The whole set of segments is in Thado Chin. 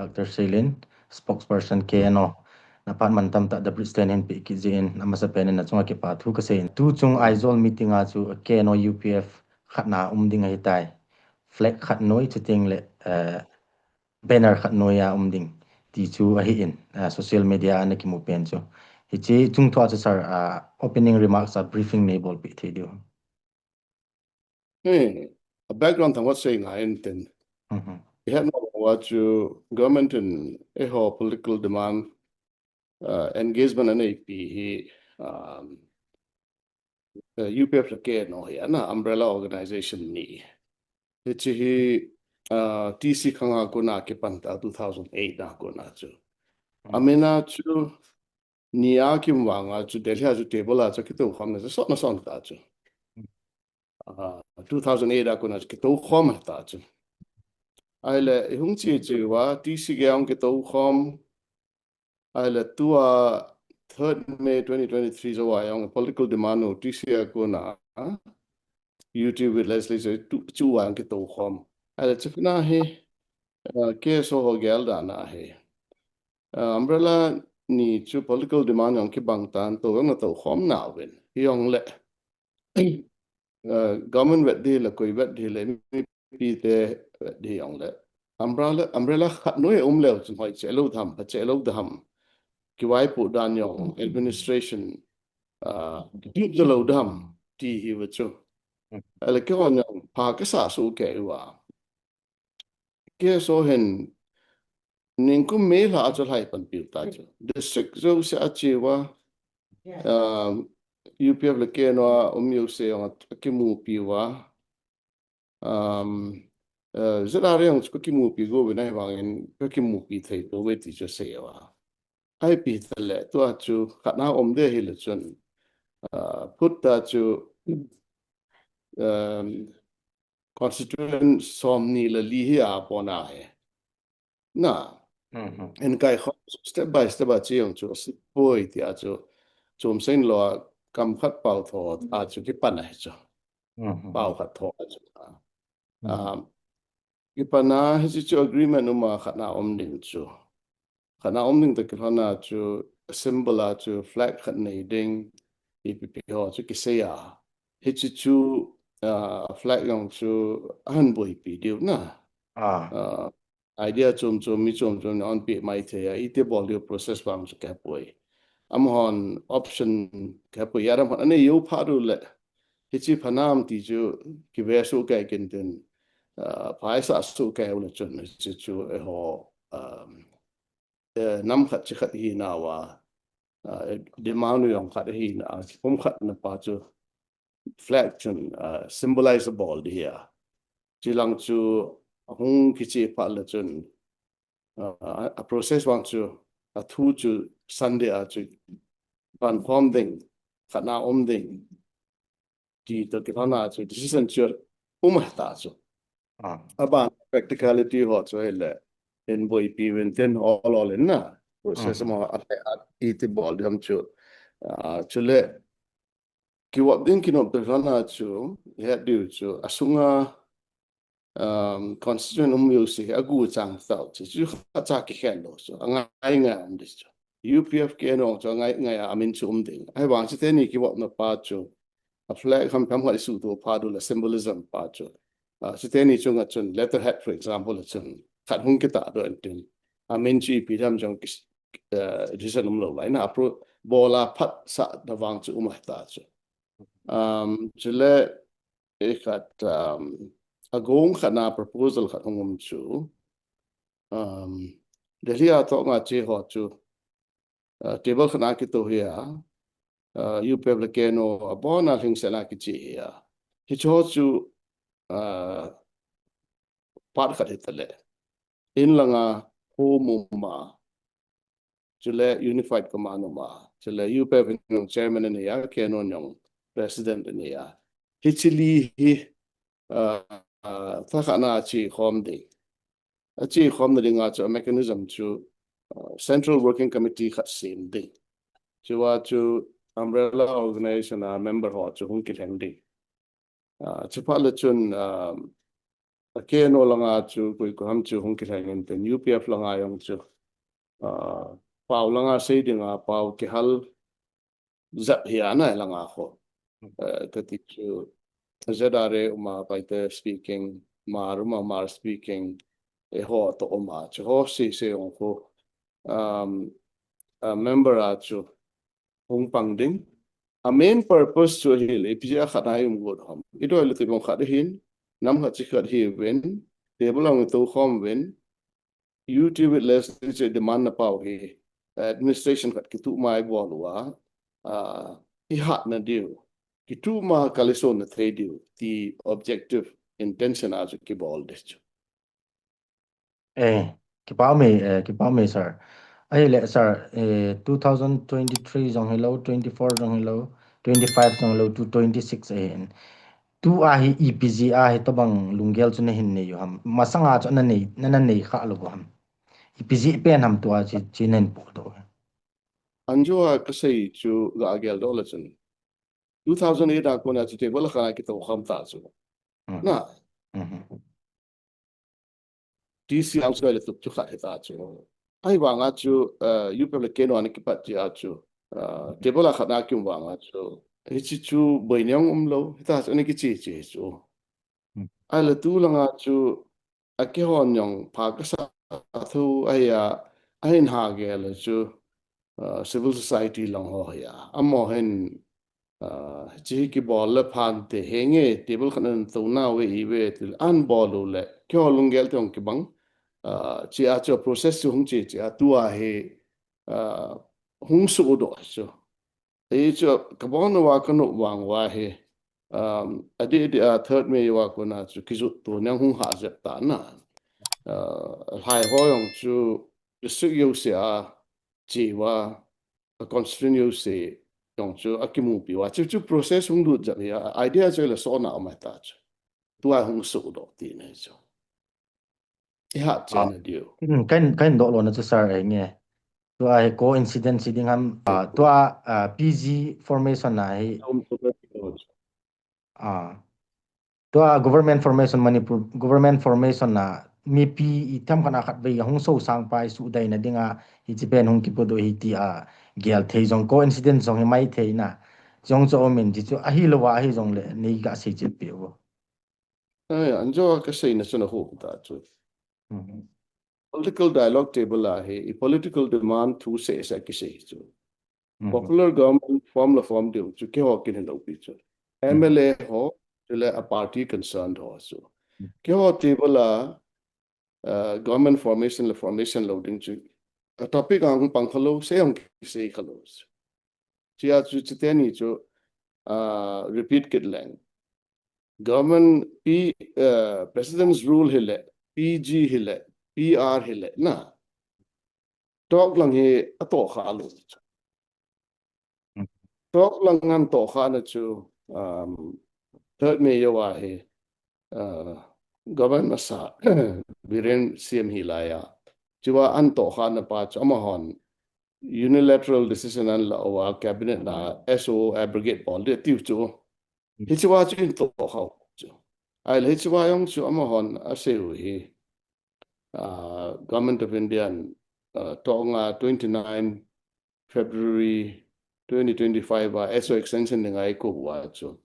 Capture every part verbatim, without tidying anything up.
Doctor Seilin, spokesperson K N O. Na phat mantam tah The Bridge ten hin pe kit jeh in, amasa pen in na chunga kipa thu kasei in. Tu chung Aizawl meeting a chu K N O U P F khatna um ding ahi tai. Flag khat noi chuteng le, eh, banner khat noi a um ding. Ti chu ahi in, eh, social media a na kimu pen chu. Hiche chung thua chu sir, ah, opening remarks a briefing nei bol pe thei diu. Hey, a background thang what saying I intend. Mhm. He had no what you government and a whole political demand, uh, engagement and A P he, um, uh, U P F le K N O he, ana umbrella organization ni. Hiche hi, uh, T C khanga kona kipan ta two thousand eight na kona chu. Mm. Amina chu ni a kim vanga chu Delhi a chu table a chu kitou khom na chu sot na son ta chu. Mm. Ah, two thousand eight a kona chu kitou khom ta chu. Ahile, i hung chi chi uva, T C gei a hung kitou khom. Ahile, tua third May twenty twenty-three jou a jong political demand u T C a kona, ah, U T with legislature tu, chu a jong kitou khom. Ahile, chu phat na hi, ah, K S O ho gel dan ahi. Ah, umbrella ni chu political demand jong kibang tan, tou jong na tou khom nauvin. Hijongle, eh, government vet ding le, koi vet ding le, M P te vet ding jongle. Umbrella, umbrella khat noi um leu chun hoi che lou dam, pha che lou dam. Kivaipoh dan jong, administration, ah, kidip lou dam, ti hi va chu. Mm. Ahile keihon jong, pha kasa soh kei uva. K S O hin, ningkum May lha a chu lhai pan piu ta chu. District jouse a che uva, um, U P F le K N O a um jouse jong a kimupi uva. Um, uh, Z R A jong chu ka kimupi go uve, ahivangin ka kimupi thei pouve ti chu asei uva. Ahi pi tale, tua chu khatna um ding ahile chun, uh, phut ta chu, um, constituent somni le li hi a pona hi. Na. Mhm. Enkaikhom step by step a che jong chu asei poi tia chu chom sein lou a kam khat pau tho a chu kipan ahi chu. Mhm. Pau khat tho a chu. Mhm. Um, kipan a hiche chu agreement um a khatna um ding chu. Khatna um ding toh kilhon a chu symbol a chu flag khat nei ding, ipi ipi ho chu kisei a. Hiche chu, ah, flag jong chu ahin boipi diu na. Ah. Ah, idea chom chom, mi chom chom in ahin pe mai thei a, iti bol diu process vang chu kahepoi. Amahon option kahepoi, adam hon anei jou phat uleh. Hiche pha nam ti chu kive soh kei kin tin, ah, phaisa soh kei uleh chun hiche chu eiho, um, eh, nam khat chi khat hi nauva, ah, demand u jong khat hi na, pum khat na pa chu flag chun, ah, symbolize abol ding ahi a. Chulang chu ahung kiche phat le chun, ah, a process vang chu, athu chu Sunday a chu pan khom ding, khatna um ding. Ti toh kilhon a chu decision chu um ahi ta chu. Ah. Aban practicality ho chu ahile, in boipi uvin tin ol ol in na. Process, ah, mo a, a, iti bol diu ham chu. Ah, chule, kivop ding kinop toh kilhon a chu, het diu chu, asunga, um, constituent um jouse hi agu chang tau chu, chu khatcha kikhen lou chu, angai ngai um ding chu. U P F K N O chu angai ngai a, amin chu um ding. Ahivang chuteni kivopna pa chu, a flag ham ham khat isuhtoh phat uleh symbolism pa chu. Ah, chuteni chunga chun letterhead, for example, a chun khat hung kitah doh in tin. Amin chu ipi ham jong ki, eh, decision um lou lai na, apro-, bol a phatsah na vang chu um ahi ta chu. Um, chule, eh, khat, um, agong khat na proposal khat hung um chu, um, Delhi a toh nga che ho chu, uh, table khat na kitou hi a, uh, U P F le K N O abon a lhingset na kiche hi a. Hiche ho chu, uh, part khat hi tale. In langa home um a, chule Unified Command um a, chule U P F in jong chairman anei a, K N O in jong president anei a. Hiche li hi, ah, ah, thakhat na ache khom ding. Ache khom na dinga chu a mechanism chu, ah, Central Working Committee khat sem ding. Chua chu umbrella organization a member ho chu hung kilheng ding. Ah, chuphat le chun, ah, A K N O langa chu, koi koi ham chu hung kilheng in ten U P F langa jong chu. Ah, pau langa sei dinga, pau kihal jep hi ana langa ho. Eh, kati chu Z R A uma Paite speaking, Hmar uma Hmar speaking, eiho toh uma chu ho sei sei jong ho. Um, a member a chu hung pang ding. A main purpose chu ahile, ipi jeh a khat a i um got ham. I doi le tui bang khat ahin, nam khat chi khat hi uvin, table a hung tou khom uvin, U T with legislature demand na pau hi, administration khat kituh mai bol uva, ah, i hatna diu, kituh ma kalisona thei diu, ti objective intention a chu kibol ding chu. Eh, kipa um e, eh, kipa um e, sir. Ahile, sir, eh, two thousand twenty-three jong hilou, twenty-four jong hilou, twenty-five jong hilou, tu twenty-six ahin. Tua hi ipi jeh a hitobang lunggel chu nahin nei u ham. Masanga chu nanei, nanei kha lou u ham. Ipi jeh pen ham tua chi, chi nen pu to. Anjo a kasei chu ga geldoh le chun. Two thousand eight a kona chu table a khat a kitou khom ta chu. Mhm. Na. Mhm. T C ang soi le tup chu khat hita chu. Ahivanga chu, eh, U P F le K N O ana kipat jeh a chu, eh, table a khat a kium vanga chu, hichi chu boina jong umlou, hita chu ana kiche che chu. Hmm. Ahile tu langa chu, a kihon jong pha kasa thu ahi a, ahin ha gel chu, uh, civil society lang ho hi a. Amaho hin, uh, chi hi kibol le phan te, henge table khat nan tou nau ve i ve ti le an bol u le, keiho lunggel te hung kibang, uh, chi a chu process chu hung che, chi a tua hi, uh, hung sudoh chu. Ei chu, kabon uva kanop vang uva hi, um, adeh deh a third May uva kona chu kijot to nang hung ha jep ta na. Uh, lhai ho jong chu district jouse a che uva, a constituent jouse jong chu akimupi uva. Chu, chu process hung lut jep hi, a idea chu le sona um ta chu. Tua hung sudoh ti ne chu. I hat chena diu. Hmm, kahin, kahin doh lona chu sir, eh, nge. Tua hi coincidence hi ding ham, ah, tua, ah, P G formation a hi. Um, um, um. Ah. Tua government formation Manipur, government formation a mipi i tham khat a khat vei hung sosang pa i suhdaina dinga hichi pen hung kipodoh hi ti a gel thei jong coincidence jong hi mai thei na. Jong chu um in ti chu ahilou a ahi jong le nei ga sei chet pe u. Ai, anjo a kaseina chu na hu ta chu. Mhm. Political dialogue table a hi, i political demand thu seh seh kisei chu. Mhm. Popular government form la form diu chu, keiho kin hin loupi chu. Mhm. M L A ho, chule a party concerned ho chu. Mhm. Keiho table a, uh, government formation le formation lou ding chu. A topic a hung pang khalou, sei hung kisei khalou chu. Chia chu chiteni chu, ah, repeat kit leng. Government P, ah, President's Rule hile, P G hile, P R hile, na. Talk lang hi atoh kha lou chu. Hmm. Talk lang ngan toh kha na chu, um, third May uva hi, ah, government masa, Biren C M hi laiya. Chua an toh kha na pa chu amahon unilateral decision an la uva cabinet na S O abrogate bol ding tiu chu. Hmm. Hichua chu in toh kha u chu. Ahile hichua jong chu amahon asei u hi, ah, Government of India in, ah, tonga twenty-nine February twenty twenty-five a S O extension dinga eikou uva chu.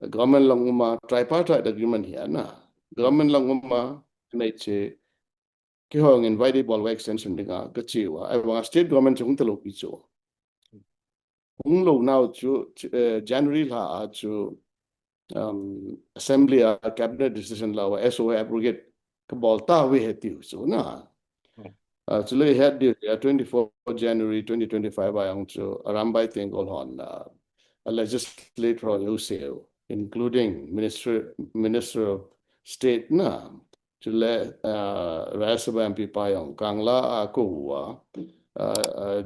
Government lang uma tripartite agreement hi ana. Government lang uma M H A keiho jong invite bol uva extension dinga kache uva. Ahivanga state government chu hung talou pi chu. Hung lou nau chu, chu, eh, January lha a chu, um, assembly a cabinet decision la uva S O abrogate kabol tauve hitiu chu na. Hmm. Ah, chule het diu hi a twenty-four January twenty twenty-five a jong chu Arambai Tenggol hon, ah, a legislator ho jouse u, including Minister, Minister of State na, chule, ah, Rajya Sabha M P pa jong Kangla a kou uva, ah, ah,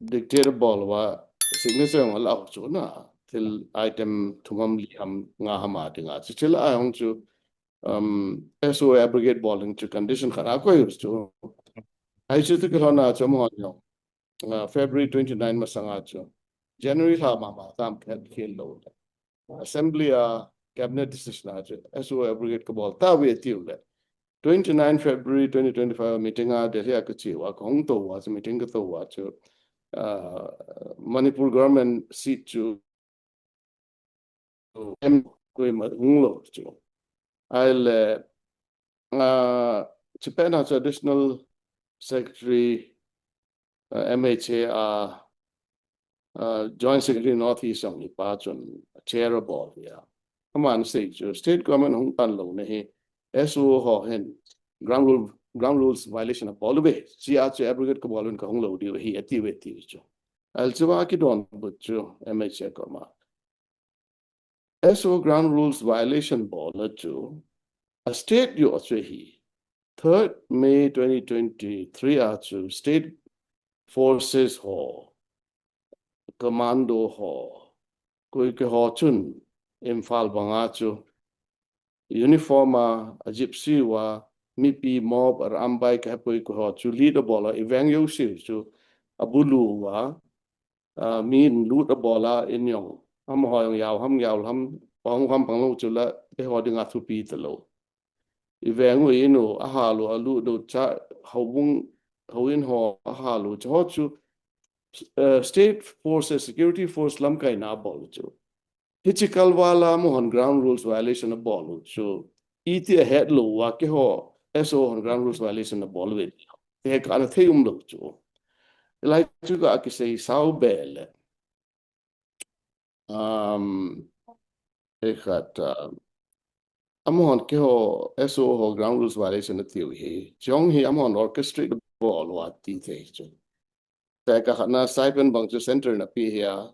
dictator bol uva signature jong ala u chu na, thil item thum ham li ham nga ham a dinga chu, chule a jong chu, um, S O abrogate bol ding chu condition khat a koi u chu. Ahi chu tu kilhona chu amahon jong, uh, February twenty-nine masanga chu, January lha mama tam khat khel lou. Assembly a cabinet decision a chu S O abrogate kabol tauve tiu le. Twenty-nine February twenty twenty-five meeting a Delhi a kache uva, kahung tou uva chu, meeting katou uva chu, uh, Manipur government seat chu M koima hung lou chu. Ahile, uh, chupet na chu additional secretary, uh, M H A a, uh, Joint Secretary North East jong hi pa chun chair abol hi a. Aman asei chu state government hung pan louna hi S O ho hin ground rule, ground rules violation abol uve. Chia chu abrogate kabol uvin kahung lou diu ahi atiuve tiu chu. Ahile chua kidonbut chu M H A koma S O ground rules violation bolna chu a state joh chu ahi. Third May twenty twenty-three a chu state forces ho, commando ho, koi koi ho chun Imphal banga chu uniform a, a gypsy uva, mipi mob, arambai kahe poi koi ho chu lead abol a, iveng jouse chu abulu uva, uh, mi in lut abol a in jong. Amaho jong jao ham, jao ham, pang ham, pang lou chu la, eiho dinga thupi talou. Iveng u in u, ahal u, alut u, cha, houbung, houin ho, ahal u, chu ho chu, uh, state forces, security force lamkaina abol chu. Hiche kalval a amahon ground rules violation abol u chu. Iti ahet lou uva keiho S O hon ground rules violation abol uve. Te kana thei umlou chu. Lai chu ka kisei sao be le. Um, ekhat, um, amahon keiho S O ho ground rules violation atiu hi. Chong hi amahon orchestrate bol uva ti thei chu. Te ka khatna stipend bang chu center na pe hi a,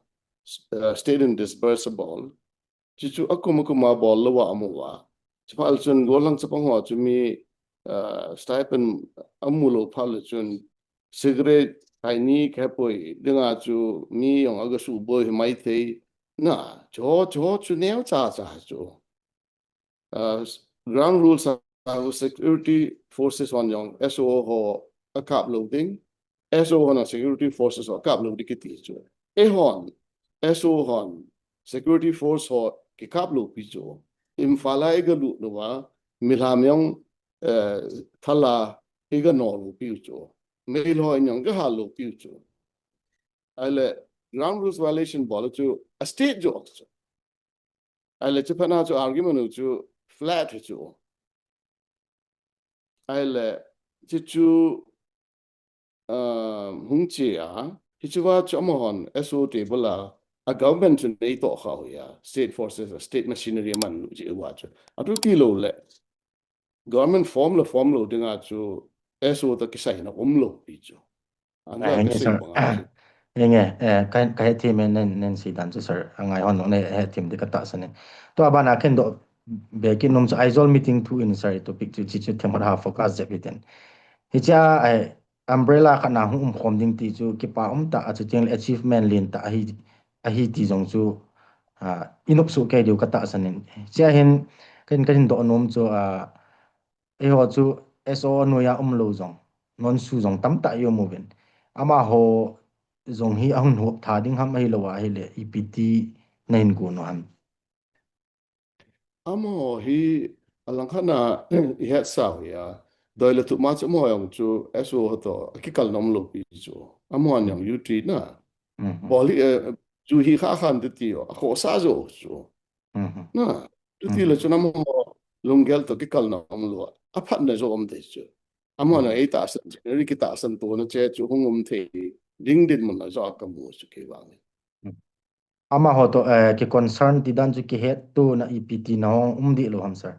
uh, state in disburse abol. Chuchu akum akum a bol lou a amu uva. Chuphat chun gollhang chapang ho chu mi, uh, stipend amu lou phat le chun cigarette, khaini kahe poi dinga chu mi jong aga suboi hi maithei. Na, chu, chu, chu neocha cha chu. Uh, ground rules a security forces hon jong S O ho akap lou ding, S O hon security forces ho akap lou ding kiti chu. Eihon, S O hon security force ho kikap lou pi chu. Imphal a iga lut uva, milham jong, eh, thal a iga no lou pi chu. Meilhoi in jong iga hal lou pi chu. Ahile, ground rules violation bol chu, a state joh chu. Ahile, chuphat na chu argument u chu flat hi chu. Ahile, chuchu, um, hung che a, hichea chu amahon S O table a, a government chu neitoh kha u hi a, state forces, a state machinery aman u jeh uva chu. Atu tilou le, government form le form lou dinga chu S O toh kisaina umlou pi chu. Anga, ah, henge, kasei sir, banga chu. Henge, eh, ka, kahethem e nen, nen seidan chu, sir. Angai hon nung ne hethem ding katahsan e. Tua bana ken doh be kit nom chu Aizawl meeting thu in, sir, topic chu, chu, chu themkhat ha focus jep hiten. Hichea, eh, umbrella khat na hung umkhom ding ti chu kipa umtah, achuti le achievement lentah ahi, ahi ti jong chu, ah, inop soh kei diu katahsan in. Chea hin, ken, kahin doh nom chu, ah, eiho chu S O anoiya umlou jong, non S O jong tamtah i um uvin. Amaho jong hi ahung hop tha ding ham ahilou ahile ipi ti nahin gon u ham. Amaho hi alangkhat na ihet sao hi a, doi le tup ma chu amaho jong chu S O ho toh akikalna umlou pi chu. Amaho jong U T na. Mhm. Bol hi, eh, chu hi kha khan ti ti u, akhohsah jo chu. Mhm. Na, chuti le, mhm, chun amaho lunggel toh kikalna umlou a, aphatna jo um thei chu. Amaho na, mhm, eitahsan, ri kitahsan tona che chu hung um thei ding dinmun a jo kamu chu kei vang. Mhm. Amaho toh, eh, kiconcern ti dan chu kihettona ipi ti na hung um dih lou ham, sir?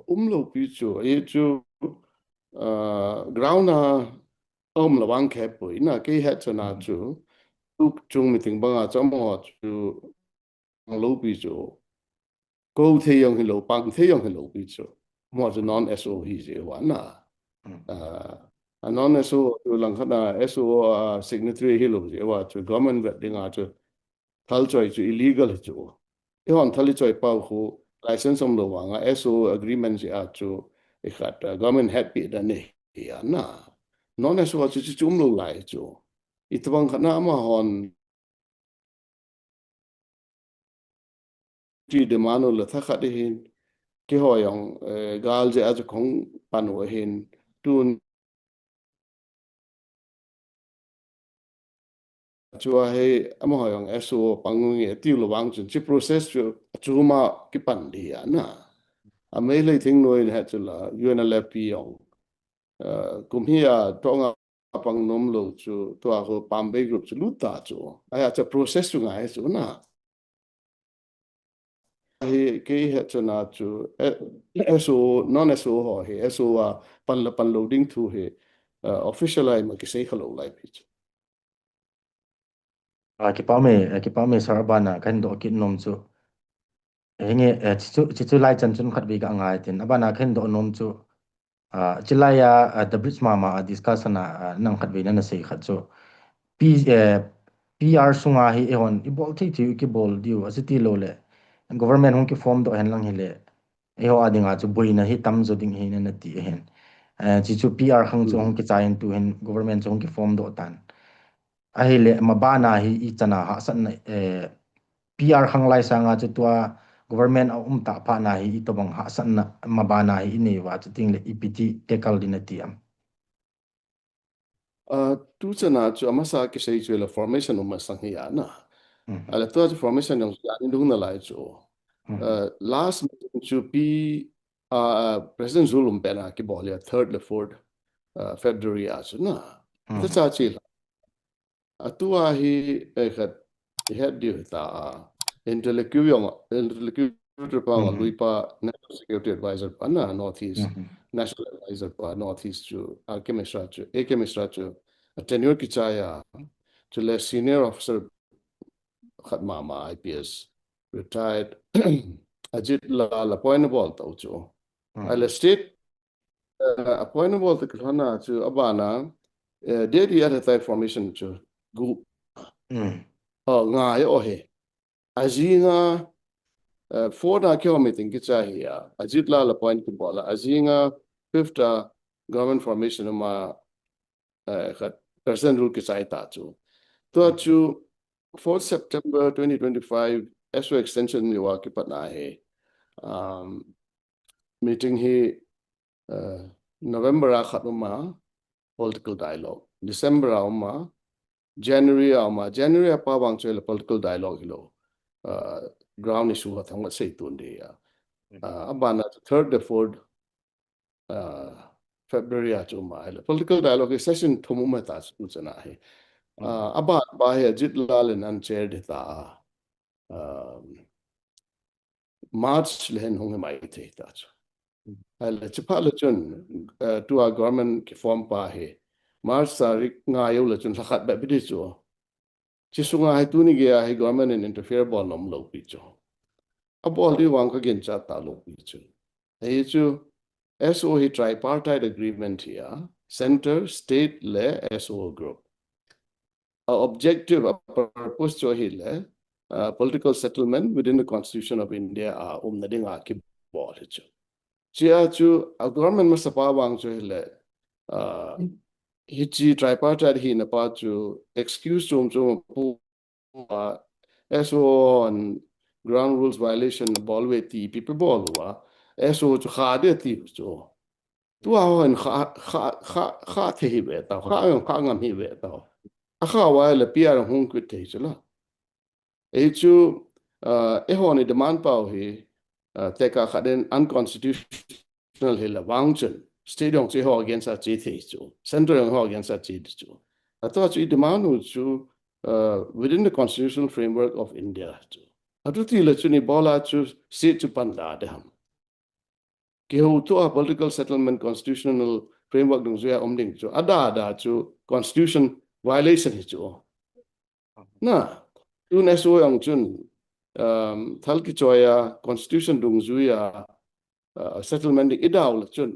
Umlou pi chu, ahi chu, ah, ground a aum lou vang kahe poi na, kei hetchan a, mhm, chu, tu chung meeting banga chu amaho chu, pang lou pi chu, kou thei jong hilou, pang thei jong hilou pi chu. Amaho chu non S O hi jeh uva na. Mhm. Ah, a non S O chu langkhat na S O, ah, signatory hilou jeh uva chu government vet dinga chu thal choi chu illegal hi chu. Eihon thal ichoi pau khu license umlou vanga S O agreement jeh a chu ikhat, ah, government hetpi dan ahi a na. Non S O chu, chu, chu umlou lai chu. Itobang khat na amahon ti demand u le thakhat ahin, keiho jong, eh, gal jeh a chu kahung pan u ahin, tun chu a hei, amaho jong S O pang u nge, tiu le vang chun, chi process chu, chu ma kipan di a na. A Meitei thingnoi in he chu la, U N L F P jong. Eh, kum hi a, Tonga pang nom lou chu, tua ho Pambei group chu lut ta chu. Ahi a chu process chu ngai chu na. Hi kei he chu na chu, eh, S O, non S O ho hi, S O a pan le pan lou ding thu hi, eh, official a ima kisei kha lou lai pi chu. Ah, kipa me, eh, kipa me sir, abana kahin doh kit nom chu. Hinge, eh, chi chu, chi chu lai chan chun khat vei ka ngai tin. Abana kahin doh nom chu. Ah, chi lai a, ah, the bridge mama a discussion a, ah, nang khat vei nana sei khat chu. P, eh, P R sunga hi eihon i bol thei thei u kibol diu, achuti lou le. Government hung kiform doh hen lang hi le. Eiho a dinga chu boina hi tamjo ding hi nana ti ahin. Eh, chi chu P R khang chu hung kichai in tu hin government chu hung kiform doh tan. Ahile, mabana hi i chana hahsatna, eh, P R khang lai sanga chu tua government a um ta phat na hi i tobang hahsatna mabana hi i nei uva chu ting le ipi ti tackle ding nati am. Ah, tu chana chu amasa kisei chu le formation um masang hi a na. Mhm. Ahile tua chu formation jong chu a ni dung nalai chu. Mhm. Ah, last meeting chu P, ah, President Zu lum pen a kibol a third le fourth, ah, February a chu na. Mhm. Tua cha chi la. Atua hi, eh, khat, i het diu hi ta a. Interlocutor jong, interlocutor pa jong, mhm, lui pa, National Security Advisor pa na, Northeast, mhm, National Advisor pa, Northeast chu, R K Mishra chu, A K Mishra chu, a tenure kichai a, chu le senior officer khat mama I P S, retired, Ajit Lal appoint bol tau chu. Mhm. Ahile state eh, appointment bol ta kilhona chu abana, eh, Delhi a hetai formation chu gu. Mm. Oh, nga ye o he. Ajinga, eh, four na keiho meeting kichai hi a. Ajit Lal appoint kibol a. Ajinga fifth a government formation ma, eh, khat President rule kichai ta chu. Tua chu fourth September twenty twenty-five S O extension ni wa kipat na he. Um, meeting hi, uh, November a khat um a, political dialogue. December a um a, January a um a, January a pa vang chu le political dialogue hilou. Uh, ground issue ha thang sei tun di a. Mm. Uh, abana third the fourth, uh, February a chu um a, political dialogue session thum um a ta chu chana hi. Mm. Uh, aban pa hi Ajit Lal in an chair di ta. Um, March le hin hung hi mai thei ta chu. Mm. Ahile, chi phat le chun, eh, tua government kiform pa hi. March tarik nga jou le chun lhakhat bep di chu. Chi sunga hi tuni gei a hi government in interfere bol nom lou pi chu. Abol di vang ka ginchat talou pi chu. Ahi chu, S O hi tripartite agreement hi a, center, state le S O group. A objective, a purpose chu hi le, uh, political settlement within the Constitution of India a umna dinga kibol hi chu. Chia chu, a government masapa vang chu hi le, uh, hichi tripartite hina pa chu excuse chom chom pu a, S O hon ground rules violation bol uve ti ipi pe bol uva, S O chu kha de ti chu. Tua hon kha, kha, kha, kha thei hi ve tau, kha, kha ngam hi ve tau. A kha uva le P R hung kit thei chu la. Ei chu, uh, eihon i demand pau hi, uh, tekah khat in unconstitutional hi la vang chun, state jong chu eiho against a che thei chu, central jong eiho against a che di chu. Atua chu i demand u chu, uh, within the constitutional framework of India chu. Atu ti le chun i bol a chu state chu pan da de ham. Keiho tua political settlement constitutional framework dungjuia um ding chu. Ada da chu constitution violation hi chu. Na, tun S O jong chun, um, thal kichoia constitution dungjuia, uh, settlement ding i dau le chun.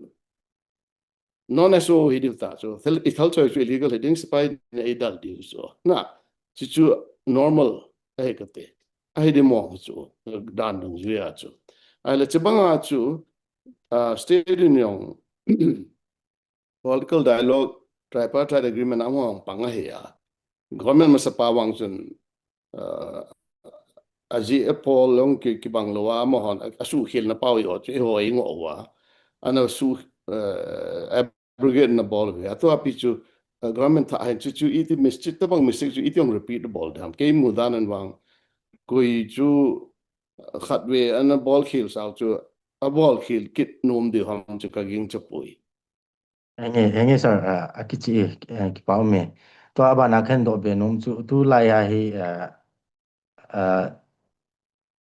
Non S O hi diu ta chu, thal, i thal choi chu illegal hi ding sipai ne i dal diu chu. Na, chi chu normal ahi kate. Ahi di mong chu, dan dungjuia chu. Ahile chi banga chu, uh, state union, political dialogue, tripartite agreement a hung pang ahi a. Government masapa vang chun, uh, ajeh a Paul jong ki, kibang lou a, amahon, a, asuhkhelna pau hi ho chu, eiho ingoh uva. Ana su, eh, abrogate na bol uve. Atua pi chu, eh, government thah hin chu, chu iti mistake, tabang mistake chu iti jong repeat bol ding ham. Kei mudan in vang, koi chu, eh, khatvei ana bolkhel sau chu, abolkhel kit nom diu ham chu kagingcha poi. Henge, henge sir, ah, akichi, eh, kipa um e. Tua abana kahin doh be nom chu, tulai a hi, ah, ah,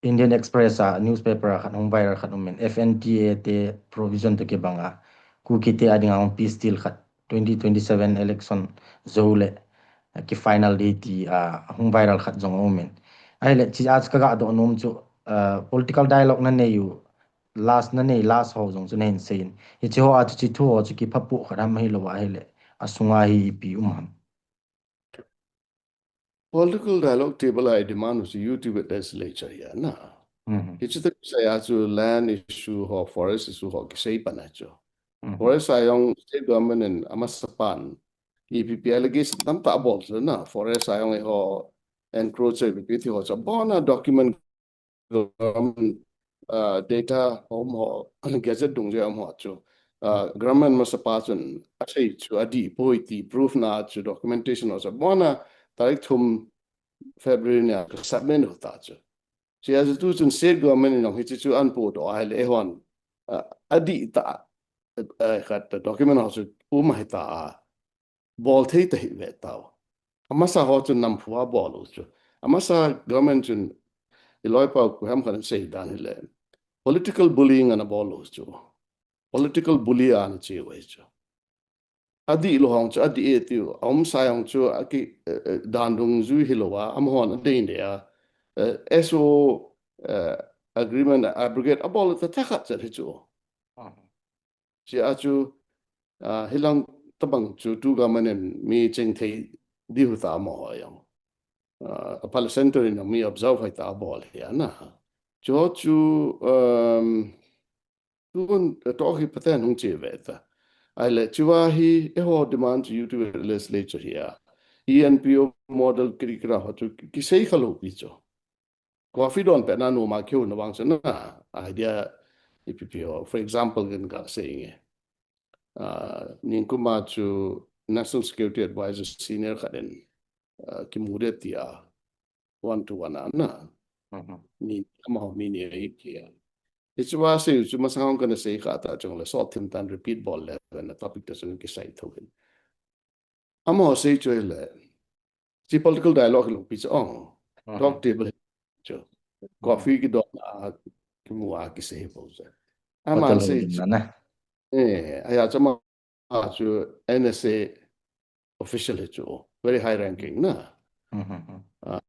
Indian Express a newspaper a khat hung viral khat um in, F N T A te provision to kibang a, Kuki te ading a hung peace deal khat, twenty twenty-seven election jou le, ah, ki final ding ti, ah, hung viral khat jong um in. Ahile, chi a chu kaga doh nom chu, ah, political dialogue nanei u, last nanei, last ho jong chu nahin seiyin. Hiche ho a chu chi thu ho chu kiphapu khat ham ahilou ahile, asunga hi ipi um ham. Political dialogue table a i demand u chu U T with legislature hi ana. Mhm. Hichu ta kisei a chu land issue ho, forest issue ho kisei pan a chu. Mhm. Forest a jong state government in amasa pan ipi pi allegation tamtah abol chu na. Forest a jong eiho encroacher ipi pi ti ho chu abona document government, ah, data um ho, gazette dungjui um ho chu, ah, government masa pa chun asei chu adih poi ti proof na chu documentation ho chu abona tarik thum February nia submit u ta chu. Chia chu tu chun state government in jong hiche chu ahin podoh ahile eihon, ah, adih tah, eh, khat document ho chu um ahi ta a. Bol thei ta hi ve tao. Amasa ho chun namphu a bol u chu. Amasa government chun i loipa u koi ham khat in sei dan hile. Political bullying ana bol u chu. Political bully ana che u ahi chu. Adih lou hong chu, adih e tiu. Aumsa hong chu, aki, eh, eh, dan dungjui hilou a, amahon adei ne a. Eh, S O, eh, agreement abrogate abol ta thakhat chet hi chu. Ah. Chia chu, ah, hilang tabang chu tu government in mi cheng thei diu ta mo ho jong. Ah, a pal center in mi observe hai ta bol hi ana. Chu chu, um, tun, eh, to hi paten hung che ve ta. Ahile, chua hi, eiho demand chu U T legislature hi a. E N P O model kiri kira ho chu ki, kisei kha lou pi chu. Coffee don pet na numa keu na vang chu na idea ipi pi ho. For example, kin ka sei nge. Ah, ningkuma chu National Security Advisor senior khat in, ah, kimu de tia one to one a na. Mhm. Ni amaho mi ni ei kia. Hichua sei chu masang hong kana sei kha ta chungle sot thim tan repeat bol le na topic ta chu kisai tho hin. Amaho sei chu le. Chi political dialogue hi lungpi chu ong. Mhm. Talk table hi chu. Coffee kidon a, kimu a kisei hi po chu. Aman sei chu. Eh, aya chu ama chu N S A official hi chu. Very high ranking na. Mhm. Ah,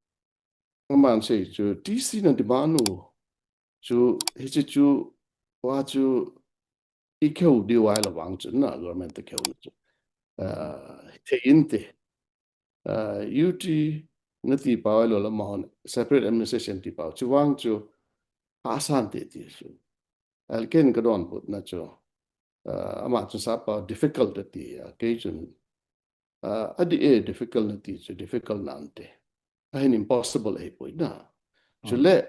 aman sei chu T C na demand u chu, hiche chu, wa chu, i keu diu ahile vang chu na, government te keu na chu. Ah, thei inte. Ah, U T nati pau ahilou le amahon separate administration ti pau. Chu vang chu, asan te ti chu. Ahile ken kadonbut na chu. Ah, ama chu sapa difficult ti a, kei chun. Ah, adih e difficult nati chu, difficult nante. Ahin impossible ahi poi na. Chule,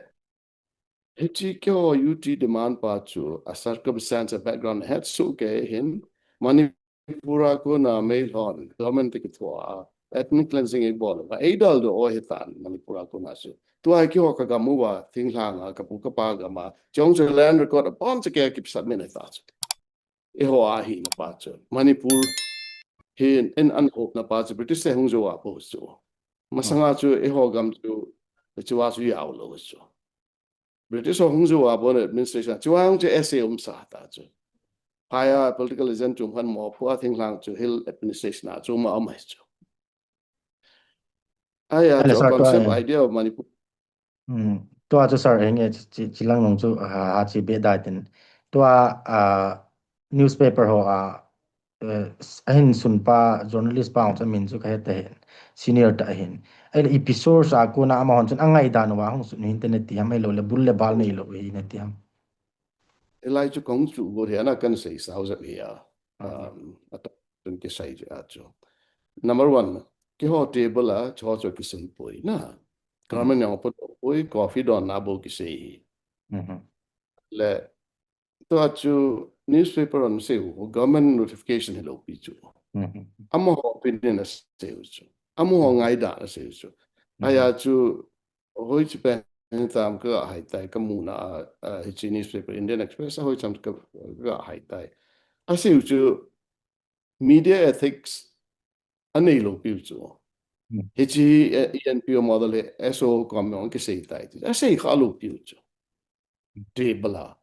hiche keiho U T demand pa chu, a circumstance, a background, het su ke hin, Manipur a kona Meilhon, government te kithoa, ethnic cleansing ei bol, va ei daldoh u ahi tan, Manipur a kona chu. Tua hi keiho kagam uva, thinglhang a, kapu kapa gam a, chong chu land record, abom chu kei kisubmit ahi ta chu. Eiho a hina pa chu. Manipur hi in, in an hopna pa chu, British te hung jou a po chu. Masanga chu, eiho gam chu, chua chu jao lou chu. British ho hung jou a po na administration, chua hung chu S A umsa ta chu. Phai a political agent chu khan mo phu a thinglhang chu hill administration a chu ma um ahi chu. Aya, ahile chu sir, tua, concept eh, idea of Manipur. Hmm. Tua chu sir, henge, chi, chi, chilang nung chu, ha, ha, chi be dai tin. Tua, ah, newspaper ho, ah, eh, s-, ahin sun pa, journalist pa, chu min chu kahe ta hin. Senior ta hin. Ahile ipi source a kona amahon chun angai dan uva hung sun hin te nati ham, ahilou le bul le bal neilou hi nati ham. Hilai chu kong chu go hi ana kan sei sao jep hi a. Mhm. Um, a to chun kisei chu a chu. Number one, keiho table a, chu chu kisei poi na. Government jong apo, Oi, coffee don na bo kisei hi. Mhm. Le, tua chu newspaper on sei u, government notification hi lo pi chu. Mhm. Amaho opinion a sei u chu. Amaho ngaida a sei u chu. Mhm. Aya chu, hoi chi pen tam ka hai tai ka mu na, a, a, hi chi newspaper Indian Express a hoi cham ka, ka hai tai. A sei u chu, media ethics a nei lo piu chu. Hmm. Hichi, eh, E N P O model hi S O kom jong kisei tai ti. A sei kha lo piu chu. Table a.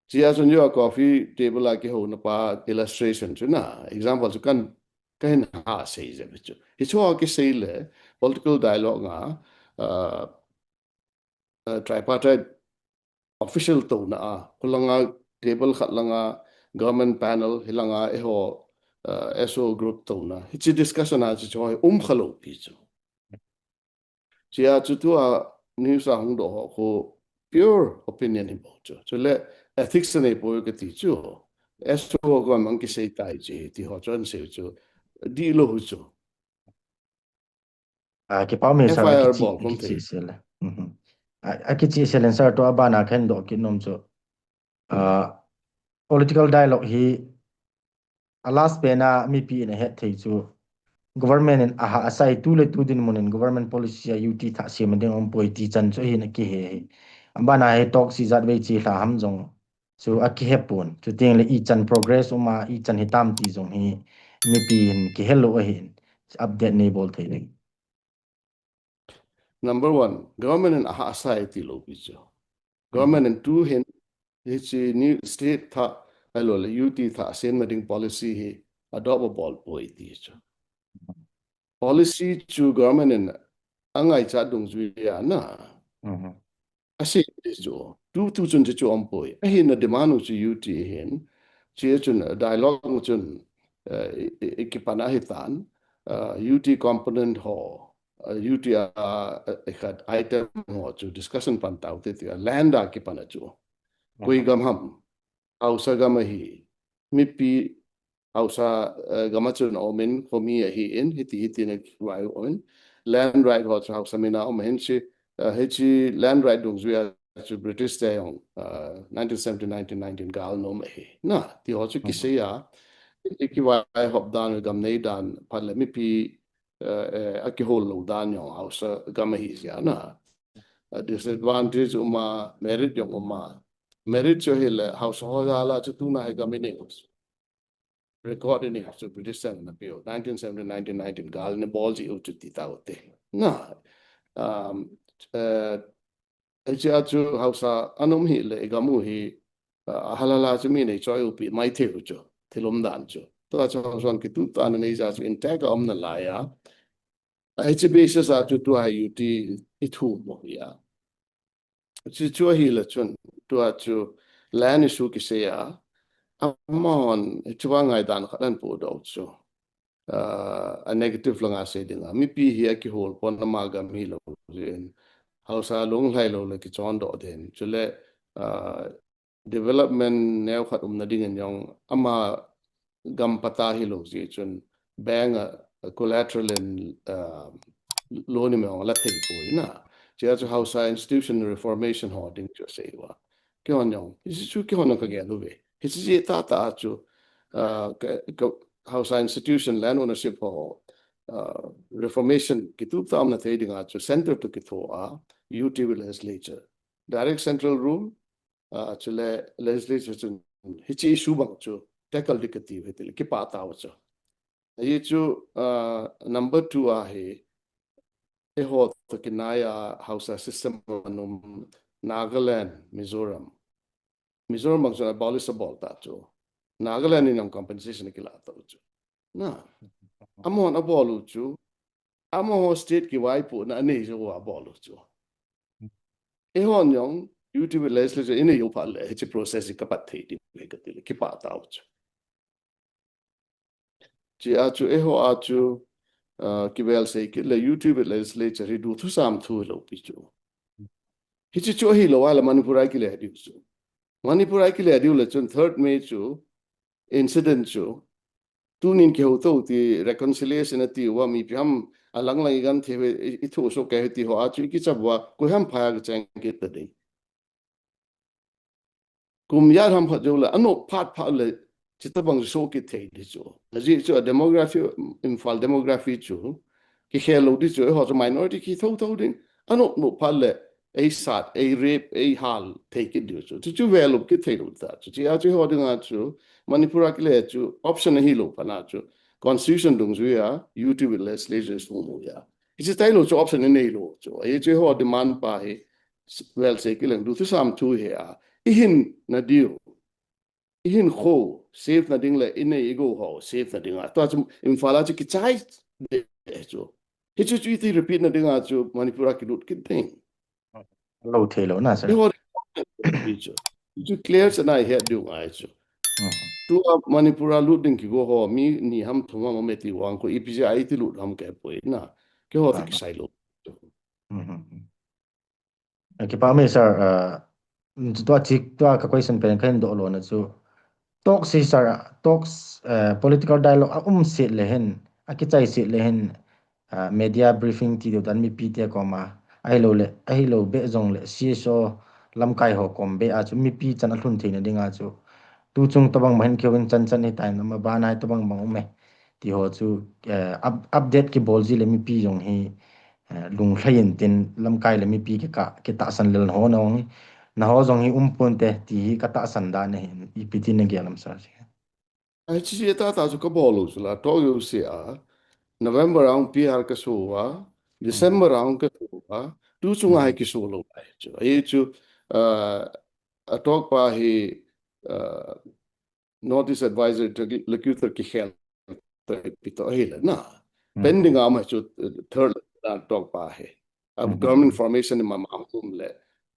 Chia chun yo coffee table a kihou na pa illustration chu na. Example chu kan, ka hin ha sei je chu. Hichu a kisei le political dialogue nga, uh, uh, tripartite official tona a, khulanga table khat langa government panel, hilanga eiho, uh, S O group tona. Hichi discussion a chu chu um kha lo pi chu. Chia chu tua news a hung doh ho khu pure opinion hi bou chu. Chule ethics nei poi ka ti chu. S O government kisei tai chi ti ho chun sei chu. Di lo hu chu. A, kipa um e sir, F I R akichi, bol khom akichi thei. Sel. Mhm. A, akichi sel sir, tua bana khen doh kit nom chu. A, political dialogue hi a last pen a mipi in a het thei chu. Government in a ha a sai tu le tu dinmun in government policy a U T thah siam ding um poi ti chan chu hin a kihe hi. A bana hi talk si jat vei chi hla ham jong chu a kihe pon. Chuteng le ichan progress um a, ichan hitam ti jong hi mipi hin kihe lo ahin update nei bol thei ding. Number one, government in a ha sai ti lo pi chu. Government in tu hin, hichi ni state thah, ahilou le U T thah siam ding policy hi adopt a bol poi ti chu. Policy chu government in a ngaichat dungjui a na. Mhm. A sei ti chu, tu, tu chun chu chu um poi. Ahin a demand u chu U T hin, chi chun, uh, dialogue chun, uh, i, i, i kipan ahi tan, uh, U T component ho, uh, U T a, uh, i khat item ho chu discussion pan tau te ti a land a kipan a chu. Koi gam ham, Haosa gam ahi, mipi Haosa, eh, gam a chun a um in, khomi ahi in, hiti, hiti na kivai u um in. Land right ho chu Haosa min a um ahin chi, eh, hichi land right dungjui a chu British te jong, eh, nineteen seventeen, nineteen nineteen gal nom ahi. Na, ti ho chu kisei a, i kivai hop dan, gam nei dan, phat le mipi, eh, eh, a kihol lo dan jong Haosa gam ahi jia na. Eh, disadvantage um a, merit jong um a. Merit chu hi le, Haosa ho jal a chu tuna hi gam i nei u chu. Record i nei u chu British ten na pe u. Nineteen seventeen, nineteen nineteen gal nei bol ji u chu ti tau te. Na, um, eh, hichi a chu Haosa a um hi le, i gam u hi, uh, a halal a chu mi nei choi u pi mai thei u chu. Thil um dan chu. Tua chu Haosa kitu ta na nei ja chu intact a um na lai a. Hichi basis a chu tua hi U T i thu mo hi a. Chu chu hi le chun, tua chu land issue kisei a. Amahon, chu va ngai dan khat an pu do chu. Uh, a negative langa sei ding a. Mipi hi a kihol pon ama gam hi lo jin. Haosa lung lai lo le kichon do den. Chule, uh, development neo khat um na ding in jong ama gam pata hi lo ji chun bank a collateral in, uh, loan i me ong la thei poi na. Chia chu Haosa institution reformation ho ding chu sei wa. Kihon jong, hichi chu kihon jong ka gel u ve. Hichi ji ta ta chu, uh, ka, ka Haosa institution land ownership ho, uh, reformation kitu ta um na thei ding a chu center to kitho a U T legislature. Direct central rule, uh, chule legislature chun hichi issue bang chu tackle ding kati u hiti le kipa tau chu. Ahi chu, uh, number two a hi, eiho to kinai a Haosa system a um Nagaland, Mizoram. Mizoram bang chun abolish abol ta chu. Nagaland in jong compensation kila tau chu. Na. Amahon abol u chu. Amaho state kivaipohna anei jou a bol u chu. Eihon jong U T legislature i nei u phat le, hichi process i ka pat thei ding ve ka ti le, kipa tau chu. Chia chu, eiho a chu, uh, kivel sei kit le U T legislature hi du thusam thu lo pi chu. Hichi chu hi lo a le Manipur a kile diu chu. Manipur a kile diu le chun third May chu, incident chu, tunin kihou to ti reconciliation ati uva mipi ham alang lang i genthei ve, i, i thu so ke ti ho a chu i kicha bua, koi ham pha a kicheng kit ta ding. Kum ya ham phat jou le, anop phat phat le, chita bang so kit thei di chu. Ajeh chu a demography, Imphal demography chu, kikhel lou di chu, eiho chu minority kitho tho ding, anop nop phat le, ei sat, ei rape, ei hal thei kit diu chu. Chu chu ve lou kit thei lou ta chu. Chia chu eiho dinga chu, Manipur a kile chu, option ahi lou phat na chu. Constitution dungjuia, U T V legislation sung mu ya. Hichi tai lou chu option i nei lou chu. Ajeh chu eiho demand pa hi, s-, well, sei kileng du thu sam thu hi a. I hin na diu. I hin kho, safe na ding le, i nei i gou ho, safe na ding a. Tua chu Imphal a chu kichai de chu. Hichu chu iti repeat na ding a chu Manipur a kilut kit ding. Lou thei lou na, sir. Eiho chu. Chu clear sa na i het diu ngai chu. Hmm. Tua Manipur a lut ding kigo ho, mi ni ham thum ham me ti vang ko, ipi jeh a iti lut ham kipui na. Keiho ti kisai lou. Hmm, hmm, hmm. Eh, kipa me, sir, ah, mm, tua chik, tua ka question pen ka hin doh lona chu. Talks hi, sir, talks, eh, political dialogue a um set le hin, a kichai set le hin, ah, media briefing ti deu dan mipi te koma. Ahilou le, ahilou be jong le, C S O lamkai ho kom be a chu mipi chan a lhun theina ding a chu. Tu chung tabang ma hin keu in chan chan hi tai na ma ba nai tabang bang um e. Ti ho chu, eh, up-, update kibol ji le mipi jong hi, eh, lunglhai in tin lamkai le mipi kikah, kitahsan lel ho na hong hi. Na ho jong hi um pon te ti hi ka tahsan dan ahi, ipi ti na gel am sir. Ai, chi chi ta ta chu ka bol lou chu la, talk yo se a, November round P R ka so a, December round ka so a, tu chung a hi kiso lou ai chu. Ai chu, ah, a talk pa hi, ah, North East Advisory to Locutor kikhel to pi to hi le na. Hmm. Pending a ma chu, uh, third la talk pa hi. A Hmm. government formation ma ma um le.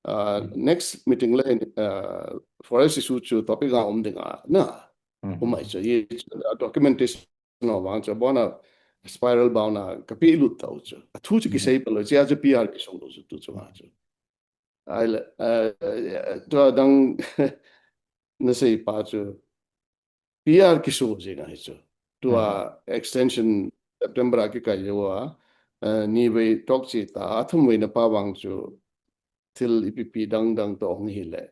Uh, Hmm. next meeting le, uh, forest issue chu topic a um ding a na. Hmm. Um mai chu, ye chu, uh, documentation no vang chu, bona spiral bound a ka pi lut tau chu. A thu chu Hmm. kisei pa lou, chia chu P R kiso lou chu tu chu ma chu. Ai le, uh, tua dang na sei pa chu. P R kiso jing ahi chu. Tua Mhm. extension September a kikai jou a, eh, ni vei talk chi ta, a thum vei na pa vang chu thil ipi pi dang dang to hong hi le.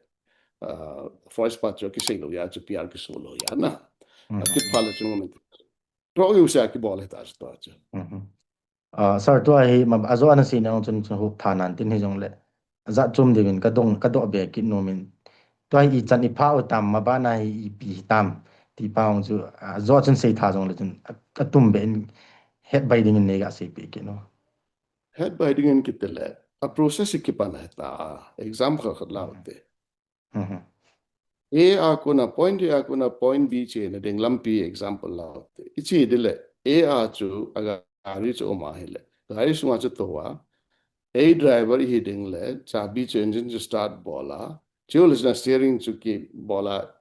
Ah, forest pa chu kisei lou ya chu P R kiso lou ya na. Mhm. A kit pha le chu ngam. Talk yo se a kibol hi ta chu tua chu. Mhm. Ah, sir, tua hi ma, a jo ana sei na chun chun hup tha nan tin hi jong le. A jat chom diuvin ka dong, ka doh be kit nom in. Tua hi i chan i pha u tam ma ba na hi ipi hi tam. Ti pa hong chu, a jo chun sei tha jong le chun a, a tum be in het bai ding in nei ga sei pe kit no. Het bai ding in kit le. A process hi kipan he ta. Exam khat khat lau te. Mhm. A a kona point, A a kona point B che na ding lampi example lau te. I che di le, A a chu a gari chu um a hi le. Gari sunga chu to a. A driver i hi ding le, chabi chu engine chu start bol a. Chu le na steering chu kibol a.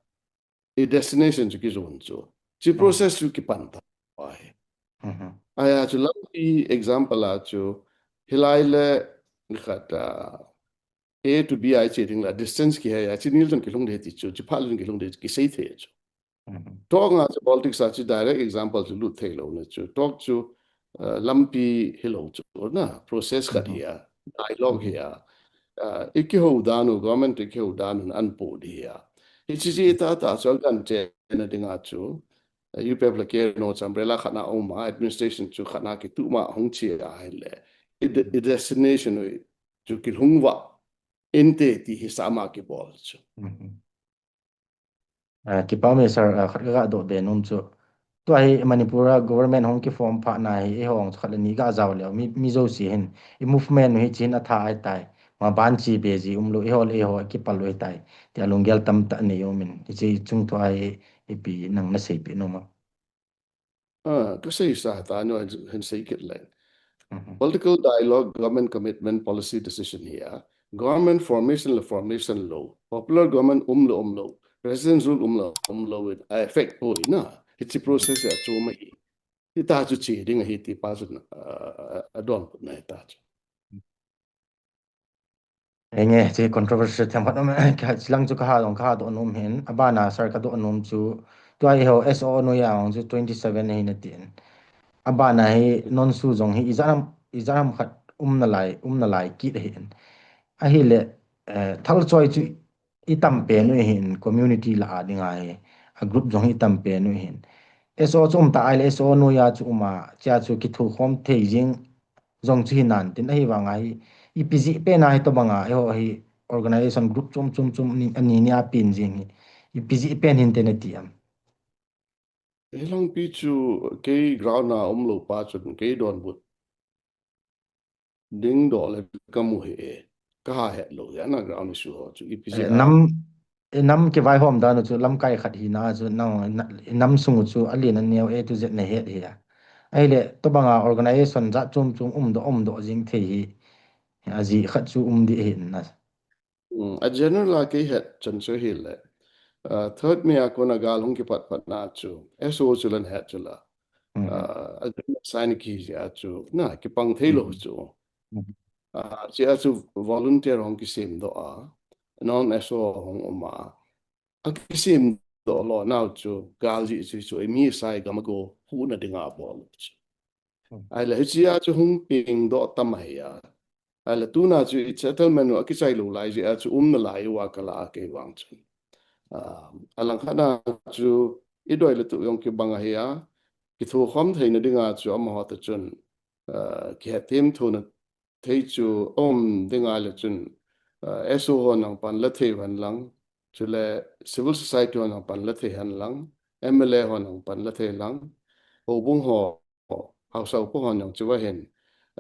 I destination chu kijon chu. Chi Mhm. process chu kipan ta. Ai. Mhm. Ai a chu lampi example a chu, hilai le khat, ah, A to B a i che ding la distance kihe a, chi nil chun kilhung de ti chu, chi pha chun kilhung de, kisei thei chu. Mhm. Talk nga chu politics a chu direct example chu lut thei lou na chu. Talk chu, uh, lampi hi lou chu na, process khat Mhm. hi a, dialogue hi a. Uh, i kihou dan u, government i kihou dan u an po di hi a. Hi chi chi ta ta chu kan che na ding a chu. Uh, U P F le K N O chu umbrella khat na um a, administration chu khat na kitu ma hung chi a hi le. I de-, i destination u chu kilhung va. Inte ti hi sama kibol chu. Mhm. Ah, kipa me sir, ah, khat ka ga doh be nom chu. Tua hi Manipur a government hong kiform pha na hi, eiho hong chu khat le ni ga jao leo, mi, mi jouse hin. I movement hi chin a tha ai tai. Ma ban chi be ji um lou, eiho le eiho kipal lou tai. Ti a lunggel tam ta nei um in. Hi chi chung tua hi, ipi nang na sei pe nom a. Ah, ka sei sa ta nyo hin, hin sei kit le. Mhm. Political dialogue, government commitment, policy decision hi a. Government formation le formation lou. Popular government um le um lou. President's rule um le um lou. It affect poi na. Hi chi process a chu ma hi. Hi ta chu chi ding hi ti pa chu na, ah, a don put na hi ta chu. Enge, chi controversial them khat um, ka chi lang chu ka ha dong, ka ha doh nom hin, a bana sir ka doh nom chu, tua hi ho S O noi a hong chu twenty seven hi na tin. Abana hi non-SoO jong hi ijat ham, ijat ham khat umna lai, umna lai kit ahin. Ahile, eh, thal choi chu i tam pen u ahin community lah a dinga hi. A group jong hi i tam pen u ahin. S O chu um ta ahile S O noiya chu um a, chia chu kithokhom thei jing jong chu hi nan tin ahivanga hi ipi jeh pen a hi tobanga eiho hi organization group chom chom chom ni, ani ni a pen jing hi ipi jeh pen hin te nati am? Hilangpi chu kei ground a umlou pa chun kei donbut ding doh le kamu hi e. Ka ha het lou hi ana ground issue ho chu ipi jeh a. Nam, eh, nam kivaihom dan u chu lamkai khat hina chu nang, na, nam sung u chu alen aneo A to Z na het hi a. Ahile tobanga organization jat chom chom umdoh, umdoh jing thei hi. Ajeh khat chu um ding ahi na. Mm, a general a kei het chan chu hile. Ah, third May a kona gal hung kipat pat na chu S O chu lan het chu la. Mm. Ah, a sign ki jeh a chu na kipang thei lou chu. Mm. Ah, jeh a chu volunteer hung kisem doh a. Non S O hung um a. A kisem doh lou nau chu gal jeh chu chu mi sai gam a go huhna dinga bol chu. Hmm. Ahile hichea chu hung peng doh tam ahi a. Ahile tuna chu i settlement u akichai lou lai jeh a chu umna lai uva ka la a kei vang chu. Ah, alangkhat na chu i doi le tuh jong kibang ahi a. Kithokhom theina dinga chu amaho toh chun, ah, kihethem thona thei chu um ding ahile chun, ah, S O ho nang pan la thei hen lang, chule civil society ho nang pan la thei hen lang, M L A ho nang pan la thei lang, houbung ho, haosa upa ho nang chu va hin,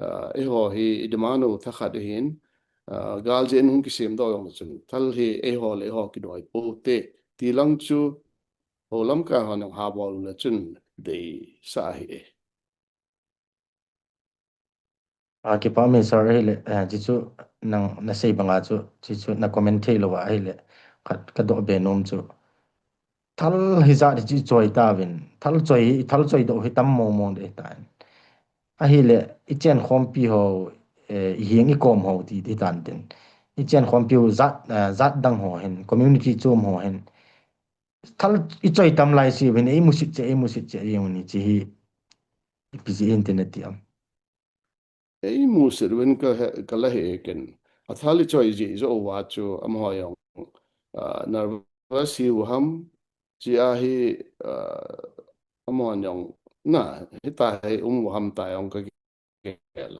ah, eiho hi i demand u thakhat ahin, ah, gal jeh in hung kisem doh jong chun, thal hi eiho le eiho kidoi pou te, ti lang chu, ho lamkai ho nang ha bol le chun deisah ahi e. A, kipah um e sir, ahile, eh, chuchu nang na sei banga chu, chuchu na comment thei lou va ahile, khat ka doh be nom chu. Thal hijat hi chu i choi tauvin, thal choi, thal choi doh hi tam mong mong ding ahitan. Ahile, i chenkhompi ho, eh, i heng i kom ho ti, ti tan tin. I chenkhompi u jat, eh, jat dang ho hin, community chom ho hin. Thal i choi tam lai si uvin, ei musit che, ei musit che, ei uni chi hi, ipi jeh in te nati am? Ei musit uvin ka he, ka la he ken. A thal i choi jeh joh uva chu amaho jong, ah, nervous hi u ham, chi a hi, ah, amaho jong, na, hita hi um u ham ta jong ka gel.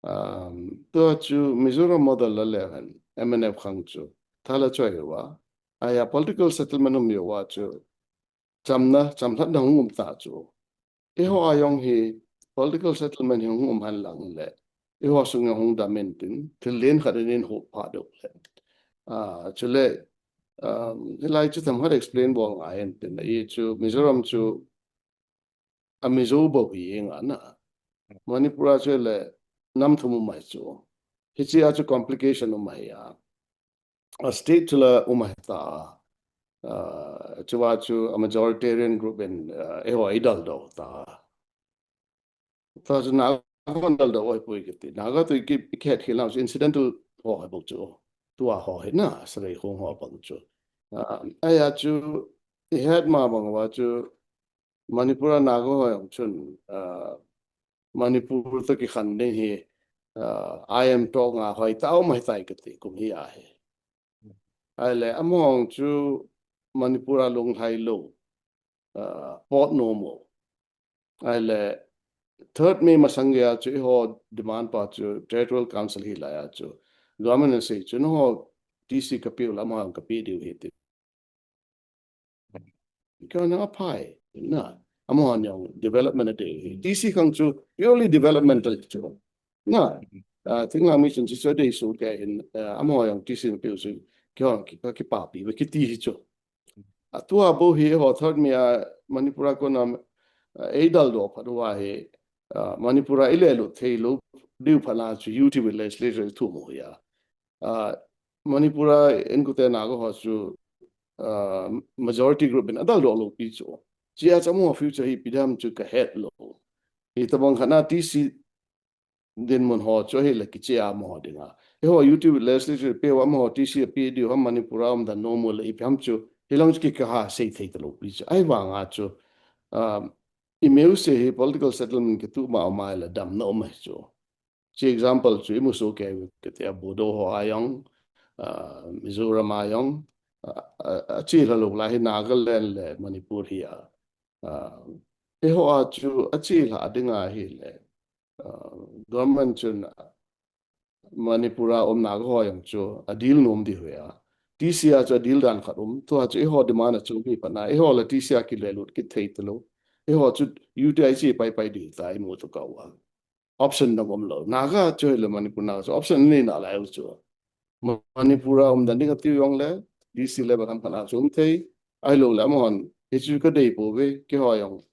Um, tua chu Mizoram model la le hen, M N F khang chu, thal a choi uva. Ahia political settlement um uva chu, chamna, chamlhatna hung um ta chu. Eiho a jong hi political settlement hi hung um hen lang le. Eiho sung jong hung dam in tin, thil len khat in hung pha doh le. Ah, chule, um, hilai chu themkhat explain bol ngai in tin, i chu Mizoram chu a Mizo bou hi jeng a na. Manipur a chu le nam thum um ahi chu. Hichi a chu complication um ahi a. A state chu la um ahi ta. Ah, chuva chu a majoritarian group in, ah, eiho a i daldoh ta. Ta chu Naga hon daldoh ahi poi kiti. Naga toh i ki, i kihet khel nau chu incidental ho ahi bou chu. Tua ho hi na, Sareikhong ho bang chu. Ah, ahia chu, i het ma bang uva chu, Manipur a Naga ho jong chun, ah, Manipur toh kikhen ding hi, ah, I M talk nga hoi tah um ahi tai kati kum hi ahi. Ahile, amaho jong chu Manipur a lunglhai lou, ah, pot nom u. Ahile, third May masang gei a chu eiho demand pa chu Territorial Council hi lai a chu. Government in asei chu, nangho T C kapeh u le amaho jong kapeh diu ahi ti. Kei nang aphai, na, amaho jong development adei. T C khang chu purely developmental chu. Na, ah, thinglhang mi chun chu chu adei soh kei in, ah, amaho jong T C napeh u chu, keiho ki, kipapi uve kiti hi chu. A tua bou hi eiho third May a Manipur a kona, ah, ei daldoh phat uva hi, ah, Manipur a i lelut thei lou diu phat na chu U T V legislature i thum u hi a. Ah, Manipur a inkote Naga ho chu, ah, majority group in adaldoh lou pi chu. Chia chu amaho future hi ipi ding ham chu ka het lou. Hitobang khat na T C dinmun ho chu ahile kichea amaho dinga. Eiho U T V legislature peh uva amaho T C apeh diu ham Manipur a umdan nom u le ipi ham chu. Hilang chu kei kaha sei thei talou pi chu. Ahivanga chu, ah, i meu se hi political settlement kituh ma ma le damna um ahi chu. Chi example chu i mu soh kei u kiti a Bodo ho a jong, ah, Mizoram a jong, ah, ah, a chi la lo la hi Nagaland le Manipur hi a. Ah, eiho a chu a chi la ding ahi le. Ah, government chun Manipur a um Naga ho jong chu a deal nom di hoi a. T C a chu a deal dan khat um. Tua chu eiho demand a chu mi pa na. Eiho le T C a ki le lut ki thei ta lo. Eiho chu U T I chi pai pai di ta i mu tu ka wa. Option dang um lo. Naga chu le Manipur Naga chu option ni na lai u chu. Manipur a um dan ding a ti u jong le, D C le ba kam khan a chu um thei. Ai lo le amahon. Hi chu ka dei po ve, ki ho jong.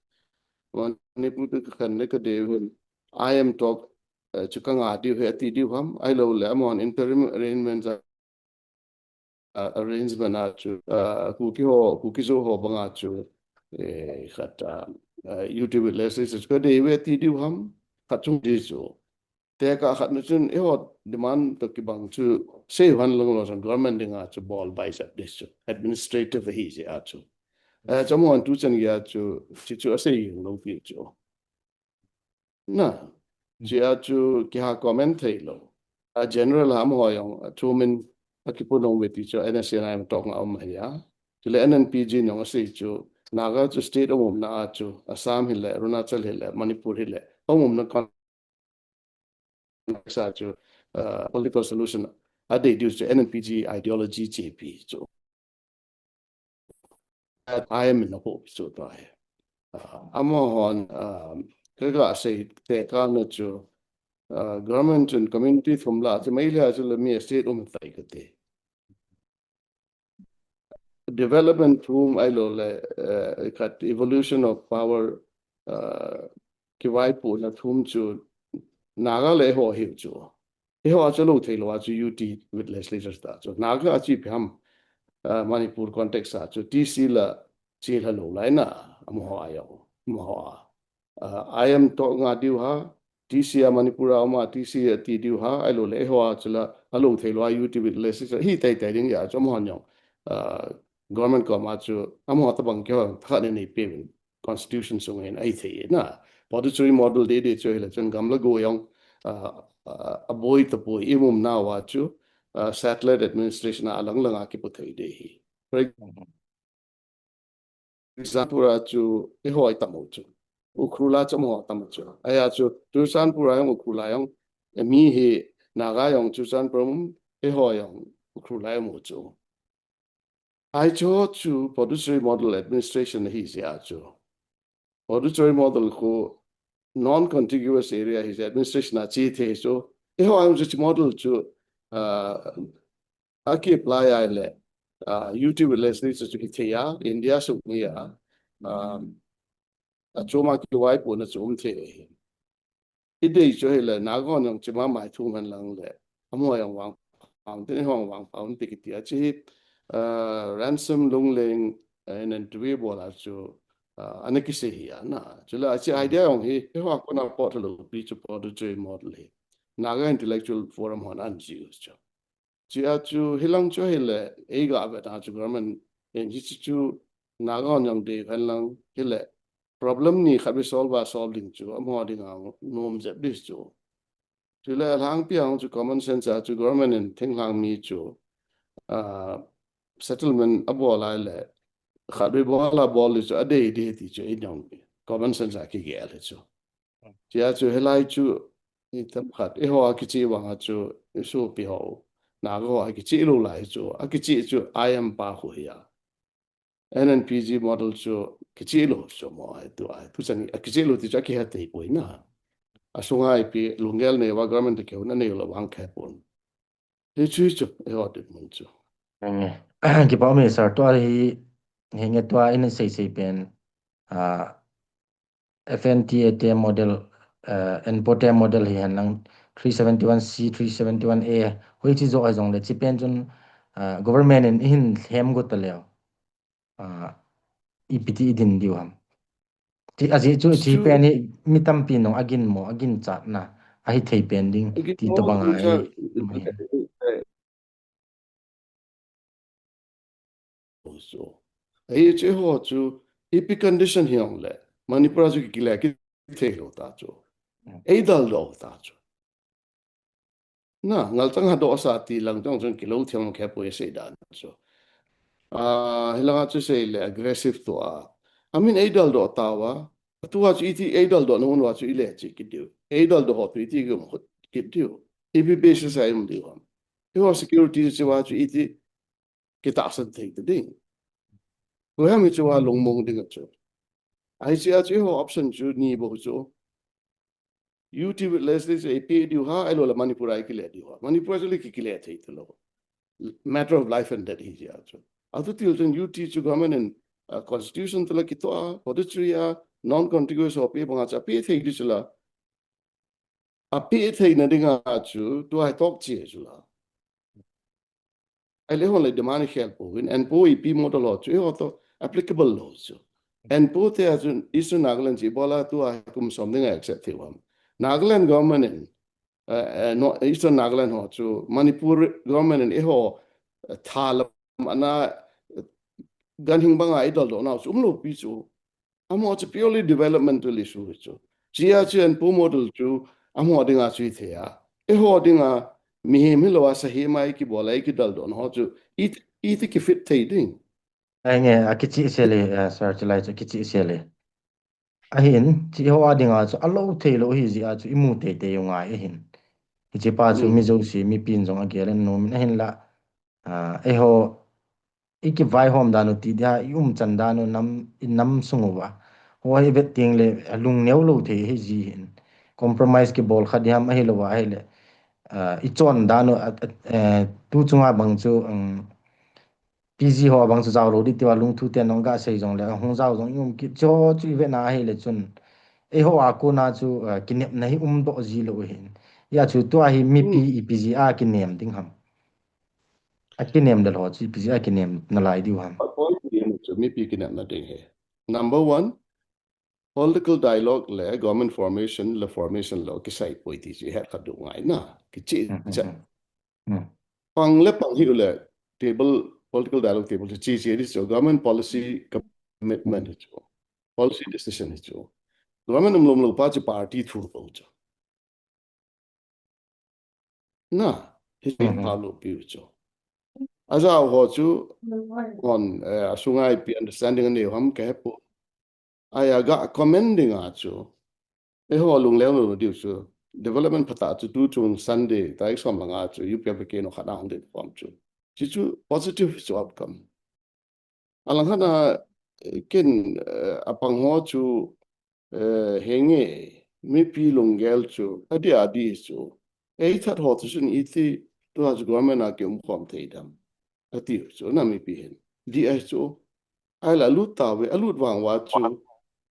Manipur tu ka khan le ka dei ve. I M talk, eh, chu ka nga diu he, a ti diu ham. Ai lo le amahon interim arrangement a, ah, arrangement a chu, ah, Kuki ho, Kuki Zo ho banga chu, eh, khat, ah, ah, U T with Leslie chu ka dei ve ti diu ham, khat chung di chu. Te ka khat na chun, eiho demand to kibang chu, sei han long lo chun government dinga chu bol bai sap di chu, administrative hi si a chu. Eh, chu amahon tu chan gei a chu, chi chu a sei lo pi chu. Na, chi a chu ki ha comment thei lo. A general ham ho jong, a thu min a ki pu nong ve ti chu, N S C N I M talk nga um ahi a. Chu le N N P G jong a sei chu, Naga chu state um um na a chu, Assam hi le, Arunachal hi le, Manipur hi le, um um na con-, sa chu, uh, political solution a dei diu chu N N P G ideology chi pi chu. I M in a ko chu ta he. Ah, amahon, ah, ka ga sei te ka na chu, ah, government chun community thum la chu mai le chu le mi state um tai ka te. Development thum ai lo le, eh, khat evolution of power, ah, ki vai pu na thum chu Naga le ho hi chu. Eiho a chu lo thei lo a chu U T with legislatures ta chu. Naga a chi pi ham, ah, Manipur context a chu T C la chi la lo lai na, amaho a jong, amaho a. Ah, I M talk nga diu ha, T C a Manipur a um a, T C a ti diu ha, ai lo le eiho a chu la, a lo thei lo a U T with legislatures, hi tai tai ding a chu amaho jong. Ah, government kom a chu, amaho tabang kei ho, tha ne nei pe vin. Constitution sung hin ai thei na. Puducherry model dei dei chu hi la chun gam le go jong, ah, ah, a boi ta poi i um na wa chu, ah, satellite administration a lang lang a ki pu thei dei hi. For example, a chu eiho a tam u chu. Ukhrul a chu amaho tam u chu. Ai a chu Churachandpur a jong Ukhrul a jong, eh, mi hi Naga jong Churachandpur um, eiho jong Ukhrul a um u chu. Ai chu chu Puducherry model administration hi si a chu. Puducherry model khu non-contiguous area hi si administration a chi thei chu. Eiho a chu model chu, ah, a ki apply ai le, ah, U T with legislatures chu hi thei a, India sung hi a, ah, a chu ma ki vai pu na chu um thei. I dei chu hi le, Naga hon jong chi ma mai thum hen lang le, amaho jong vang pha un tin, eiho vang pha un ti ki ti a chi hi, ah, Ransom Lungleng, eh, in interview bol a chu, ah, ana ki sei hi a na. Chu le a chi idea jong hi, eiho a kona pot lo pi chu Puducherry model hi. Naga Intellectual Forum hon an ji u chu. Chi a chu hi lang chu hi le, ei ga ve ta chu government, en hi chu chu, Naga hon jong dei hen lang hi le, problem ni khat bi solve a solve ding chu, amaho ding a nom jep di chu. Chu le alhangpi a chu common sense a chu government in thinglhang mi chu, ah, settlement a bol ai le, khat bi bol a bol di chu, a dei di ti chu, i jong common sense a ki gel hi chu. Chi a chu hi lai chu, i tam khat, eiho a ki chi vang a chu, i su pi ho, Naga ho a ki chi lo lai chu, a ki chi chu, I M pa khu hi a. N N P G model chu ki chi lo chu mo ai tu ai. Tu chan a ki chi lo ti chu a ki ha tei poi na. A sunga i pi lunggel nei va government te keu na nei lo vang khe pon. Hi chu chu, eiho ti mun chu. Nge. Ki pa mi sir tua hi, hi nge tua in sei sei pen, ah, F N T A te model, ah, N P O te model hi hen lang three seventy-one C, three seventy-one A, hoi chi zo a jong le chi pen chun, ah, government in i hin lhem got ta leo. Ah, i pi ti i din diu ham. Ti a ji chu chi chu pen hi mi tampi nong a gin mo, a gin chat na, a hi thei pen ding a gin ti mo, to bang a gin chat. Hi chu ho chu, i pi condition hi ong le. Manipur a chu kikile kithei lou ta chu. Eidaldoh ta chu. Na, ngalchang hadoh sa ti lang chang chang kilou thiam khe poi sei dan chu. Ah, hilanga chu sei le aggressive tua. I mean, eidaldoh tauva. Tua chu iti eidaldoh na hun uva chu ile chi kidiu. Eidaldoh ho tu iti gum khut kidiu. Ipi basis a um diu ham. Eiho security chu uva chu iti kitahsan thei ta ding. Koiham hichu uva lungmong ding a chu. Ahi chia chu eiho option chu ni bou chu. U T with Leslie chu eipeh diu ham, ahilou le Manipur a eikile diu ham. Manipur a chu le kikile thei talou. Matter of life and death hi chia chu. Atu til chun U T chu government in, uh, constitution tala kitoh a, Puducherry a, non-contiguous ho pe banga chu ape thei di chu la. Ape theina dinga chu, tua hi talk chi chu la. Ahile hon le demand khel pouvin, ENPO ipi model ho chu, eiho toh applicable lou chu. ENPO te a chun Eastern Nagaland chu ibola tua hi kum som dinga accept thei u ham. Nagaland government in, eh, eh, no, Eastern Nagaland ho chu, Manipur government in eiho, eh, tha lam ana, eh, ganhing banga eidaldoh nau chu umlou pi chu. Amaho chu purely developmental issue chu. Chia chu ENPO model chu amaho dinga chu hithei a. Eiho dinga mihem hilou a sahem a eikibol a eikidaldoh na ho chu it, iti kifit thei ding. Ahi nge, akicheh sel e, eh, sir, chulai chu akicheh sel e. Ahin, chi eiho a dinga chu alou thei lou hi jeh a chu imu teitei u ngai ahin. Hiche pa chu mi jouse, mipin jong agel in nom in ahinla. Ah, eiho, ikivaihom dan u ti dia, i umchan dan u nam, i nam sung uva. Ho hi vet teng le, alung neo lou thei hi ji hin. Compromise kibol kha diham ahilou va ahile. Ah, ichon dan u, ah, ah, eh, tu chunga bang chu, um, P G ho bang chu jao lou di tia lungthu te nong ga sei jong le, hung jao jong i um kit chu, chu ive na ahile chun. Eiho a kona chu, ah, kinepna hi umdoh ji lou hin. Hia chu tua hi mipi ipi jeh a kinem ding ham. Akinem del ho chu ipi jeh a kinem nalai diu ham. Point ni chu mipi kinepna ding hi. Number one, political dialogue le government formation le formation lou kisai poi ti chu ihet kha diu ngai na. Kicheh cha. Pang le pang hi u le table, political dialogue table chu chi chi di chu government policy commitment hi chu. Policy decision hi chu. Government umlom lou pa chu party thu bou chu. Na, history pha lou piu chu. Ajao ho chu, hon, eh, asunga ipi understanding anei u ham kahe poi. Ahi a ga comment ding a chu. Eiho lungleng lou diu chu. Development phatah chu tu chung Sunday, tarik som langa chu, U P F le K N O khat a hung ding khom chu. Chi chu positive chu outcome. Alang khat a, eh, ken, eh, apang ho chu, eh, henge, mipi lunggel chu, adih adih chu. Eithat ho chu chun iti, tua chu government a kium khom thei dam. Ati u chu, na mipi hin. Dih ahi chu, ahile alut tauve, alut vang uva chu,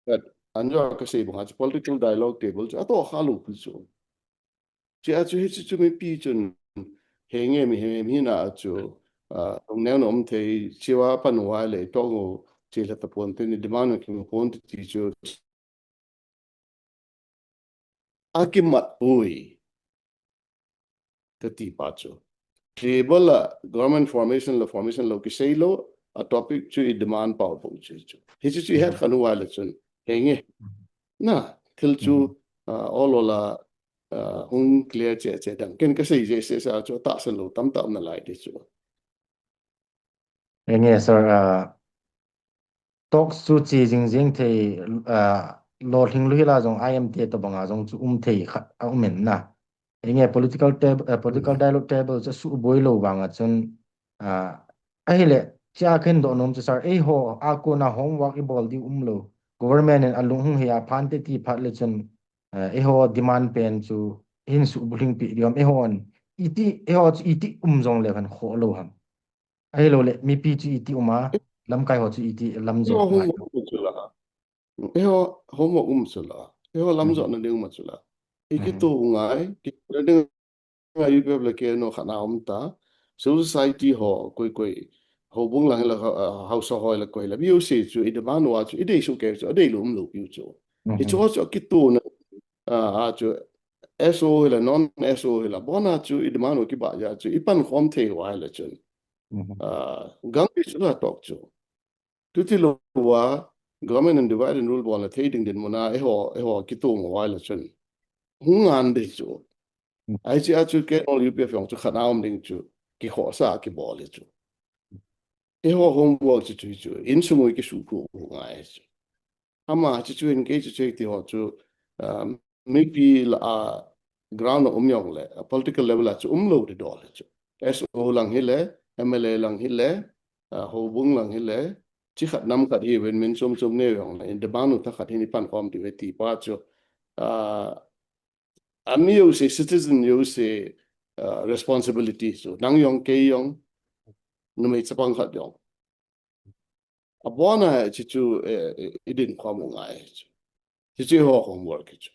but anjo kasei banga chu political dialogue table chu, atoh kha lou pi chu. Chia chu hiche chu mipi chun, henge mi, henge mi na chu, ah, lungneo na um thei, chia pan uva le, tong u, chi la tapon te ni demand na kim pon ti chu. Akimat poi. Kati pa chu. Table a government formation le formation lou kisei lou, a topic chu i demand pau pau chu chu. Hichu chu ihet kha uva le chun. Henge. Na, thil chu, ah, ol ol a, ah, hung clear cheh cheh dam. Ken kasei jeh seh sa chu tahsan lou tamtah um nalai di chu. Henge, sir, ah, talks chu chi jing jing thei, ah, lolhing lou hila jong I M T tobanga jong chu um thei khat aum in na. Henge political tab-, ah, political dialogue table chu suboi lou vanga chun, ah, ahile, chia kahin doh nom chu sir, eiho a kona homework ibol diu umlou. Government in alung hung hei a phante ti phat le chun, ah, eiho demand pen chu hin subulhing pi diu ham, eihon iti, eiho chu iti um jong le khan khoh lou ham. Ahilou le, mipi chu iti um a, lamkai ho chu iti lam jot ngai. Eiho homework um chu la. Eiho homework um chu la. Eiho lam jot na ding um chu la. Ikito ngai, kito ding ngai U P F le K N O khat na um ta. Civil society ho, koi koi, houbung lang la, ah, Hausa ho la koi la. Biu se chu, i demand uva chu, i dei su ke chu, i dei lou um lou piu chu. Hichu ho chu kito na, ah, ah, chu, S O hi la, non S O hi la. Bona chu, i demand uva kibah ja chu, i pan khom thei uva hi la chun. Ah, gang pi chu la talk chu. Tuti lou va, government in divide and rule bol na thei ding dinmun a, eiho, eiho kitung uva ahile chun. Hung ngan ding chu. Ahi chia chu kei jong U P F jong chu khat a um ding chu. Kikhohsa kibol e chu. Eiho homework chu chu chu. Insung u kisukhu ngai chu. Ama chu chu in kei chu chu ti ho chu. Um, mipi la a ground a um jong le, a political level a chu um lou di dol e chu. S O lang hile, M L A lang hile, a, houbung lang hile, chi khat nam khat hi ven min chom chom ne jong le, in the banu tha khat hi ni pan khom di ve ti pa chu. A, ami u se citizen u se, a, responsibility chu. Nang jong kei jong, numei chapang khat jong. Abona chu chu, eh, eh, i din khom u ngai chu. Chu chu ho homework chu.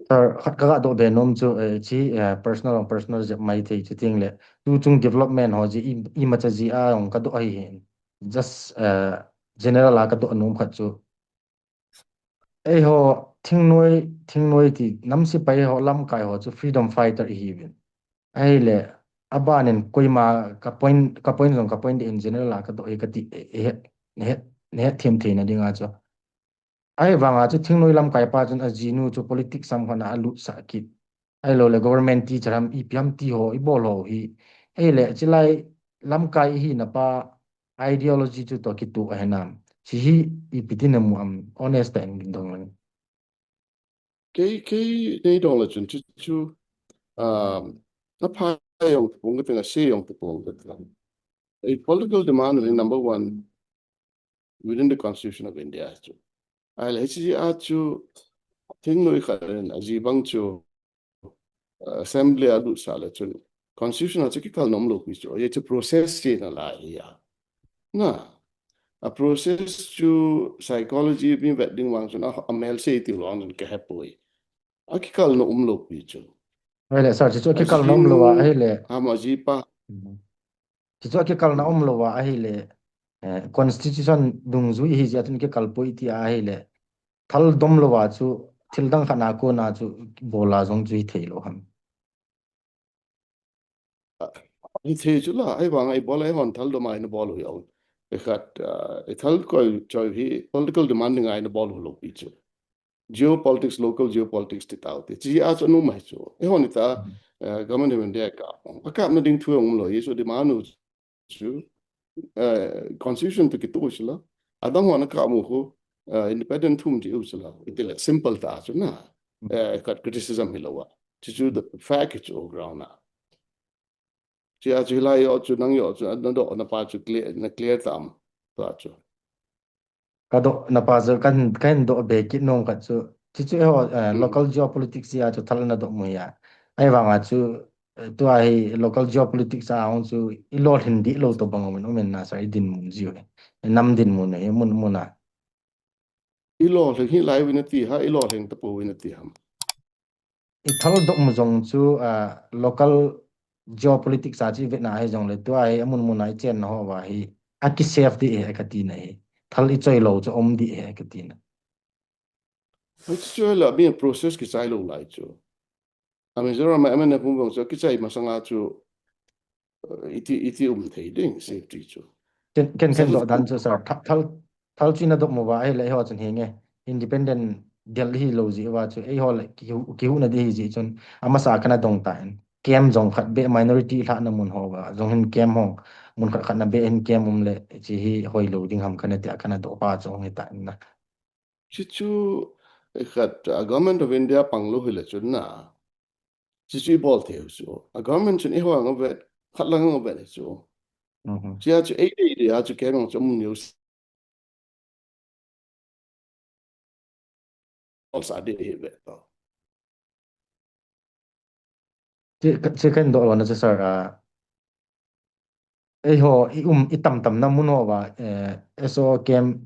Sir, khat ka ga doh be nom chu, eh, chi, eh, personal, personal jep mai thei chu ting le. Tu chung development ho ji i, imacha ji a jong ka doh ahi hin. Just, eh, general a ka doh nom khat chu. Eiho, thingnoi, thingnoi ti, nam sepai ho, lamkai ho chu freedom fighter i hi uvin. Ahile, abanin koima ka point, ka point jong ka point in general a ka doh hi ka ti, eh, eh, het, het, het them theina dinga chu. Ahivanga chu thingnoi lamkai pa chun ajinu chu politics sam khat a alut sah kit. Ahilou le government teacher ham, ipi ham ti ho, i bol ho hi. Ahile, chilai lamkai i hina pa ideology chu toh kitoh ahi nam. Chi hi ipi ti na mu am, honest a in dong lang. Kei, kei nei dong le chun chu, chu, um, na pha jong tapong ka ting a se jong tapong ka ting. A political demand is number one within the Constitution of India chu. Ahile, hichi a chu, thingnoi khat in, aji bang chu, uh, assembly a lut sah le chun, constitution a chu kikal nom lou pi chu, ye chu process che na lai hi a. Na, a process chu psychology mi vet ding vang chun, a, a mel se ti long chun ka hepoi. A kikal nom lou pi chu. Ahile, sir, chu chu a kikal nom lou a, ahile. Ama ji pa. Mhm. Chu chu a kikal na um lou a, ahile. Eh, constitution dungjui hi jia chun kikal poi ti a, ahile. Thal dom lou a chu, thil dang khat na kona chu, bol a jong chu hi thei lou ham. Hi thei chu la, ahivang a i bol a i hon thal dom a i na bol u hi a. I khat, ah, i thal koi choi hi political demand ding a i na bol u lou pi chu. Geopolitics, local geopolitics ti tau ti. Chi a chu nu mai chu. I hon i ta, eh, government of India ka. A kap na ding thu ong lou hi chu demand u chu, eh, constitution to kitoh u chu la. Adang hon a kap mu khu, eh, independent thum ti u chu la. I ti le simple ta chu na. Eh, khat criticism hi lou a. Chu chu the fact chu ground na. Chi a chu hilai yo chu nang yo chu na doh na pa chu clear, na clear tam. Pa chu. Ka doh na pa chu kan, kan doh be kit nom khat chu. Chi chu eiho, eh, local geopolitics a chu thal na doh mu hi a. Ahivang a chu, eh, tua hi local geopolitics a hung chu i lolhin di lou to bang um in um in na sa i dinmun jiu hi. I nam dinmun hi mun mun a. I lolhin hi lai vin a ti ha, i lolhin tapou vin a ti ham. I thal doh mu jong chu, ah, local geopolitics a chi vetna hi jong le tua hi amun mun a i chen na ho va hi. A ki safe di e ka ti na hi. Thal i choi lou chu um di e ka ti na. Hoi chu la mi process kichai lou lai chu. A Mizoram a M N F um vang chu kichai masang a chu, eh, iti, iti um thei ding safety chu. Ken, ken, ken doh dan chu, sir. Thal, thal, thal chu i na doh mu va, ahile eiho chun hi nge. Independent Delhi lou ji va chu, eiho le ki, kihu na di hi ji chun, amasa kana dong ta in. Camp jong khat be minority lhah na mun ho va, jong hin camp hong, mun khat khat na be hin camp um le, chi hi hoi lou ding ham kana ti a kana doh pa chu hong hi ta in na. Chi chu, eh, khat, ah, Government of India pang lou hi le chun na. Chi chu i bol thei u chu. A government chun eiho ang a vet, khat lang ang a vet chu. Mhm. Chi a chu ei dei dei a chu kei mang chu mun yo s-, bol sa dei hi vet to. Chi, chi kan doh lou na chu sir a. Eiho, i um, i tam tam na mun ho va, eh, S O camp,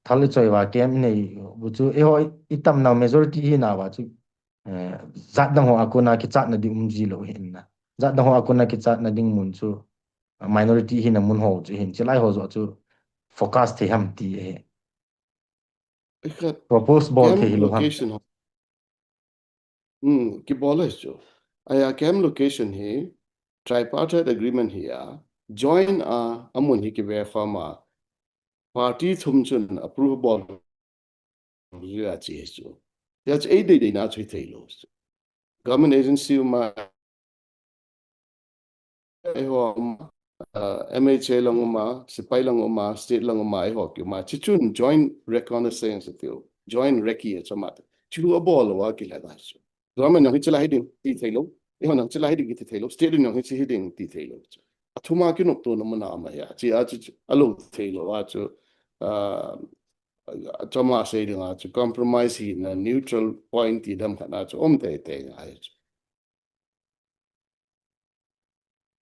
thal i choi va camp i nei u chu, eiho, i tam na majority hi na va chu, eh, jat dang ho a kona kichat na di um ji lou hi na. Jat dang ho a kona kichat na ding mun chu, minority hi na mun ho chu hin, chi lai ho jo chu focus thei ham ti e. Propose bol thei hi lou ham. Hmm, kibol e chu. Aya camp location hi tripartite agreement hi a, joint a, amun hi kive khom a, party thum chun approve bol jia chi chu. Tia chu ei dei dei na chu hi thei lou chu. Government agency uma, eiho uma, ah, M H A lang uma, sipai lang uma, state lang uma, eiho ki uma. Chi chun joint reconnaissance tiu, joint recce a chama. Chu abol lou a kila na chu. Government nang hi chi la hi ding ti thei lou. Eiho nang chi la hi ding ti thei lou. State nang hi chi hi ding ti thei lou chu. Athuma kinoptona mun a um ahi a. Chi a chu, chu, a lou thei lou a chu, ah, chama sei ding a chu compromise hi na neutral point ti dam khat na chu um tei tei ngai chu.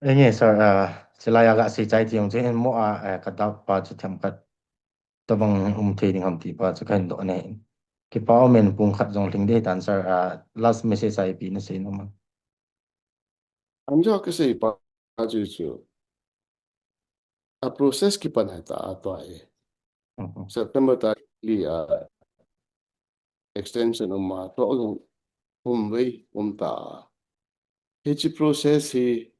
Enge, sir, ah, chilai a gasei chai ti jong chu hin mo a, eh, ka doubt pa chu themkhat tabang um thei ding ham ti pa chu kahin doh ne. Kipa um in pung khat jong lhing ding tan, sir, ah, last message a ipi nasei nom am? Anja kasei pa chu chu. A process kipan ahi ta a tua e. Mhm. September tarik li a extension um a, toh jong um vei um ta. Hichi process hi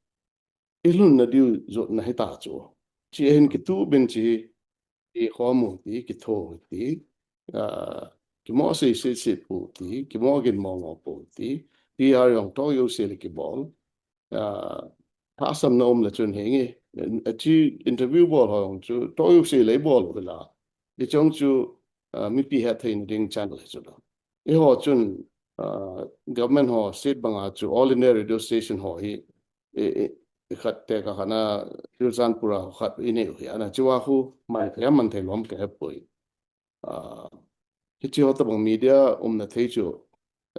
ilhun na diu jot na hi ta chu. Chi hin kitu bin chi i khomu ti, kitho ti, ah, kimo sei sei sei pu ti, kimo gin mo mo pu ti, P R jong toh jouse le kibol. Ah, thasam na um le chun henge, eh, chi interview bol ho jong chu toh jouse le bol u la. I chong chu, ah, mipi hetthei na ding channel chu la. Eiho chun, ah, government ho state banga chu All India Radio Station ho hi, i, i, i khat te ka khana Churachandpur a khat i nei u hi ana chu a khu man thei man thei lom ka hepoi. Ah, hichi ho tabang media um na thei chu,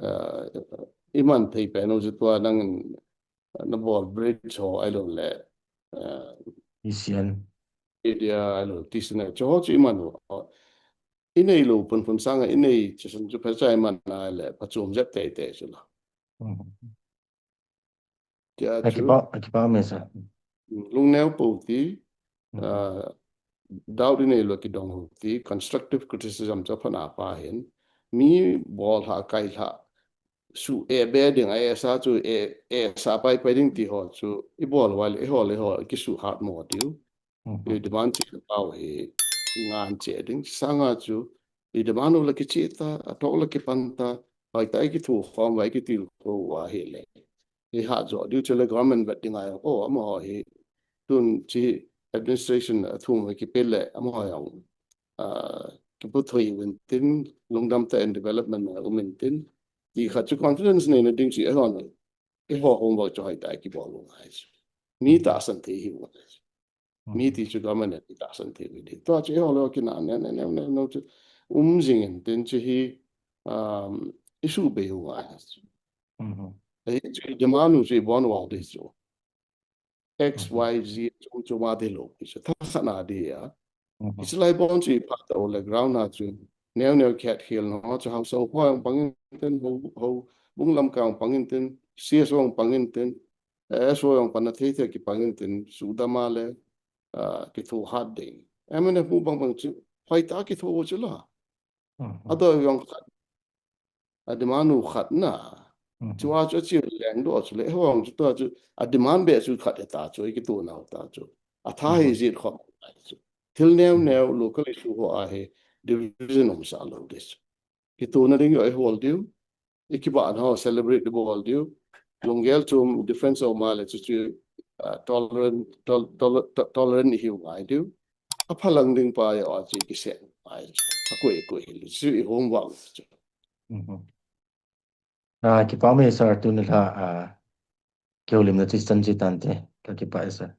ah, i man thei pen u chu tua nang na bol bridge ho ahilou le, ah, T C N. Media ahilou T C N chu ho chu i man u. I nei lou pun pun sanga i nei chi sun chu pha chai man na le pha chom jep tei tei chu la. Mhm. Tia chu. Akipa, akipa me sa. Lungneo po ti, mhm, ah, doubt i nei lou kidong ho ti, constructive criticism chu pha na pa hin. Mi bol ha kai ha. Su e be ding a e sa chu e, e sa pai pai ding ti ho chu. I bol wal e ho le ho, ki su hat mo diu. Mhm. I demand chi pau hi ngan che ding sanga chu i demand u la kichi ta, a tok la kipan ta, vai ta i kithu khom, vai kitil kho wa hi le. I ha jo diu chu le government vet ding a, o, amaho hi tun chi administration a thum hi kipe le, amaho jong, ah, kipu thui win tin, lungdam ta in development a um in tin, ti khat chu confidence nei na ding chi a hon. I ho homework chu hai ta kibol u ngai chu. Mi, mhm, tahsan thei hi u ngai chu. Mi ti chu government in tahsan thei u ding. Tua chu eiho le kina ne, ne, ne, ne, no chu um jing in tin chu hi, um, issue bei u ngai chu. Mhm. Ei chu i demand u chu i bon wa ding chu. X, mhm, Y, Z chu, chu ma ding lou. Chu tha khat na ding a. Mhm. Hichi lai bon chu i pha ta u le ground na chu neo neo khat khel no chu hausa ho jong pang in tin, ho, ho, bung lam ka jong pang in tin, C S O jong pang in tin, S O jong pan na thei thei kipang in tin, sudam a le, ah, kithu hat ding. M N F mu bang bang chu, hoi ta kithu chu la. Mhm. A do jong khat. A demand u khat na. Mhm. Chu a chu a chi leng do chu le, hong chu to chu, a demand be chu khat e ta chu, i kitu nau ta chu. A tha hi, mhm, jit khom chu. Thil neo, mhm, neo, local issue ho a hi, division um sa lou ding chu. Kitu na ding jo i hol diu. I kiba na ho celebrate di bol diu. Lunggel chom difference um a le chu chu, ah, tolerant, tol-, tol-, to-, tolerant i hiu ngai diu. A phalang ding pa ya a chi kise ngai chu. A koi koi hi chu i hom vang chu. Mhm. Ah, kipa me sir tuni la, ah, kihoulimna chu chan chu tante. Ka kipa e sir.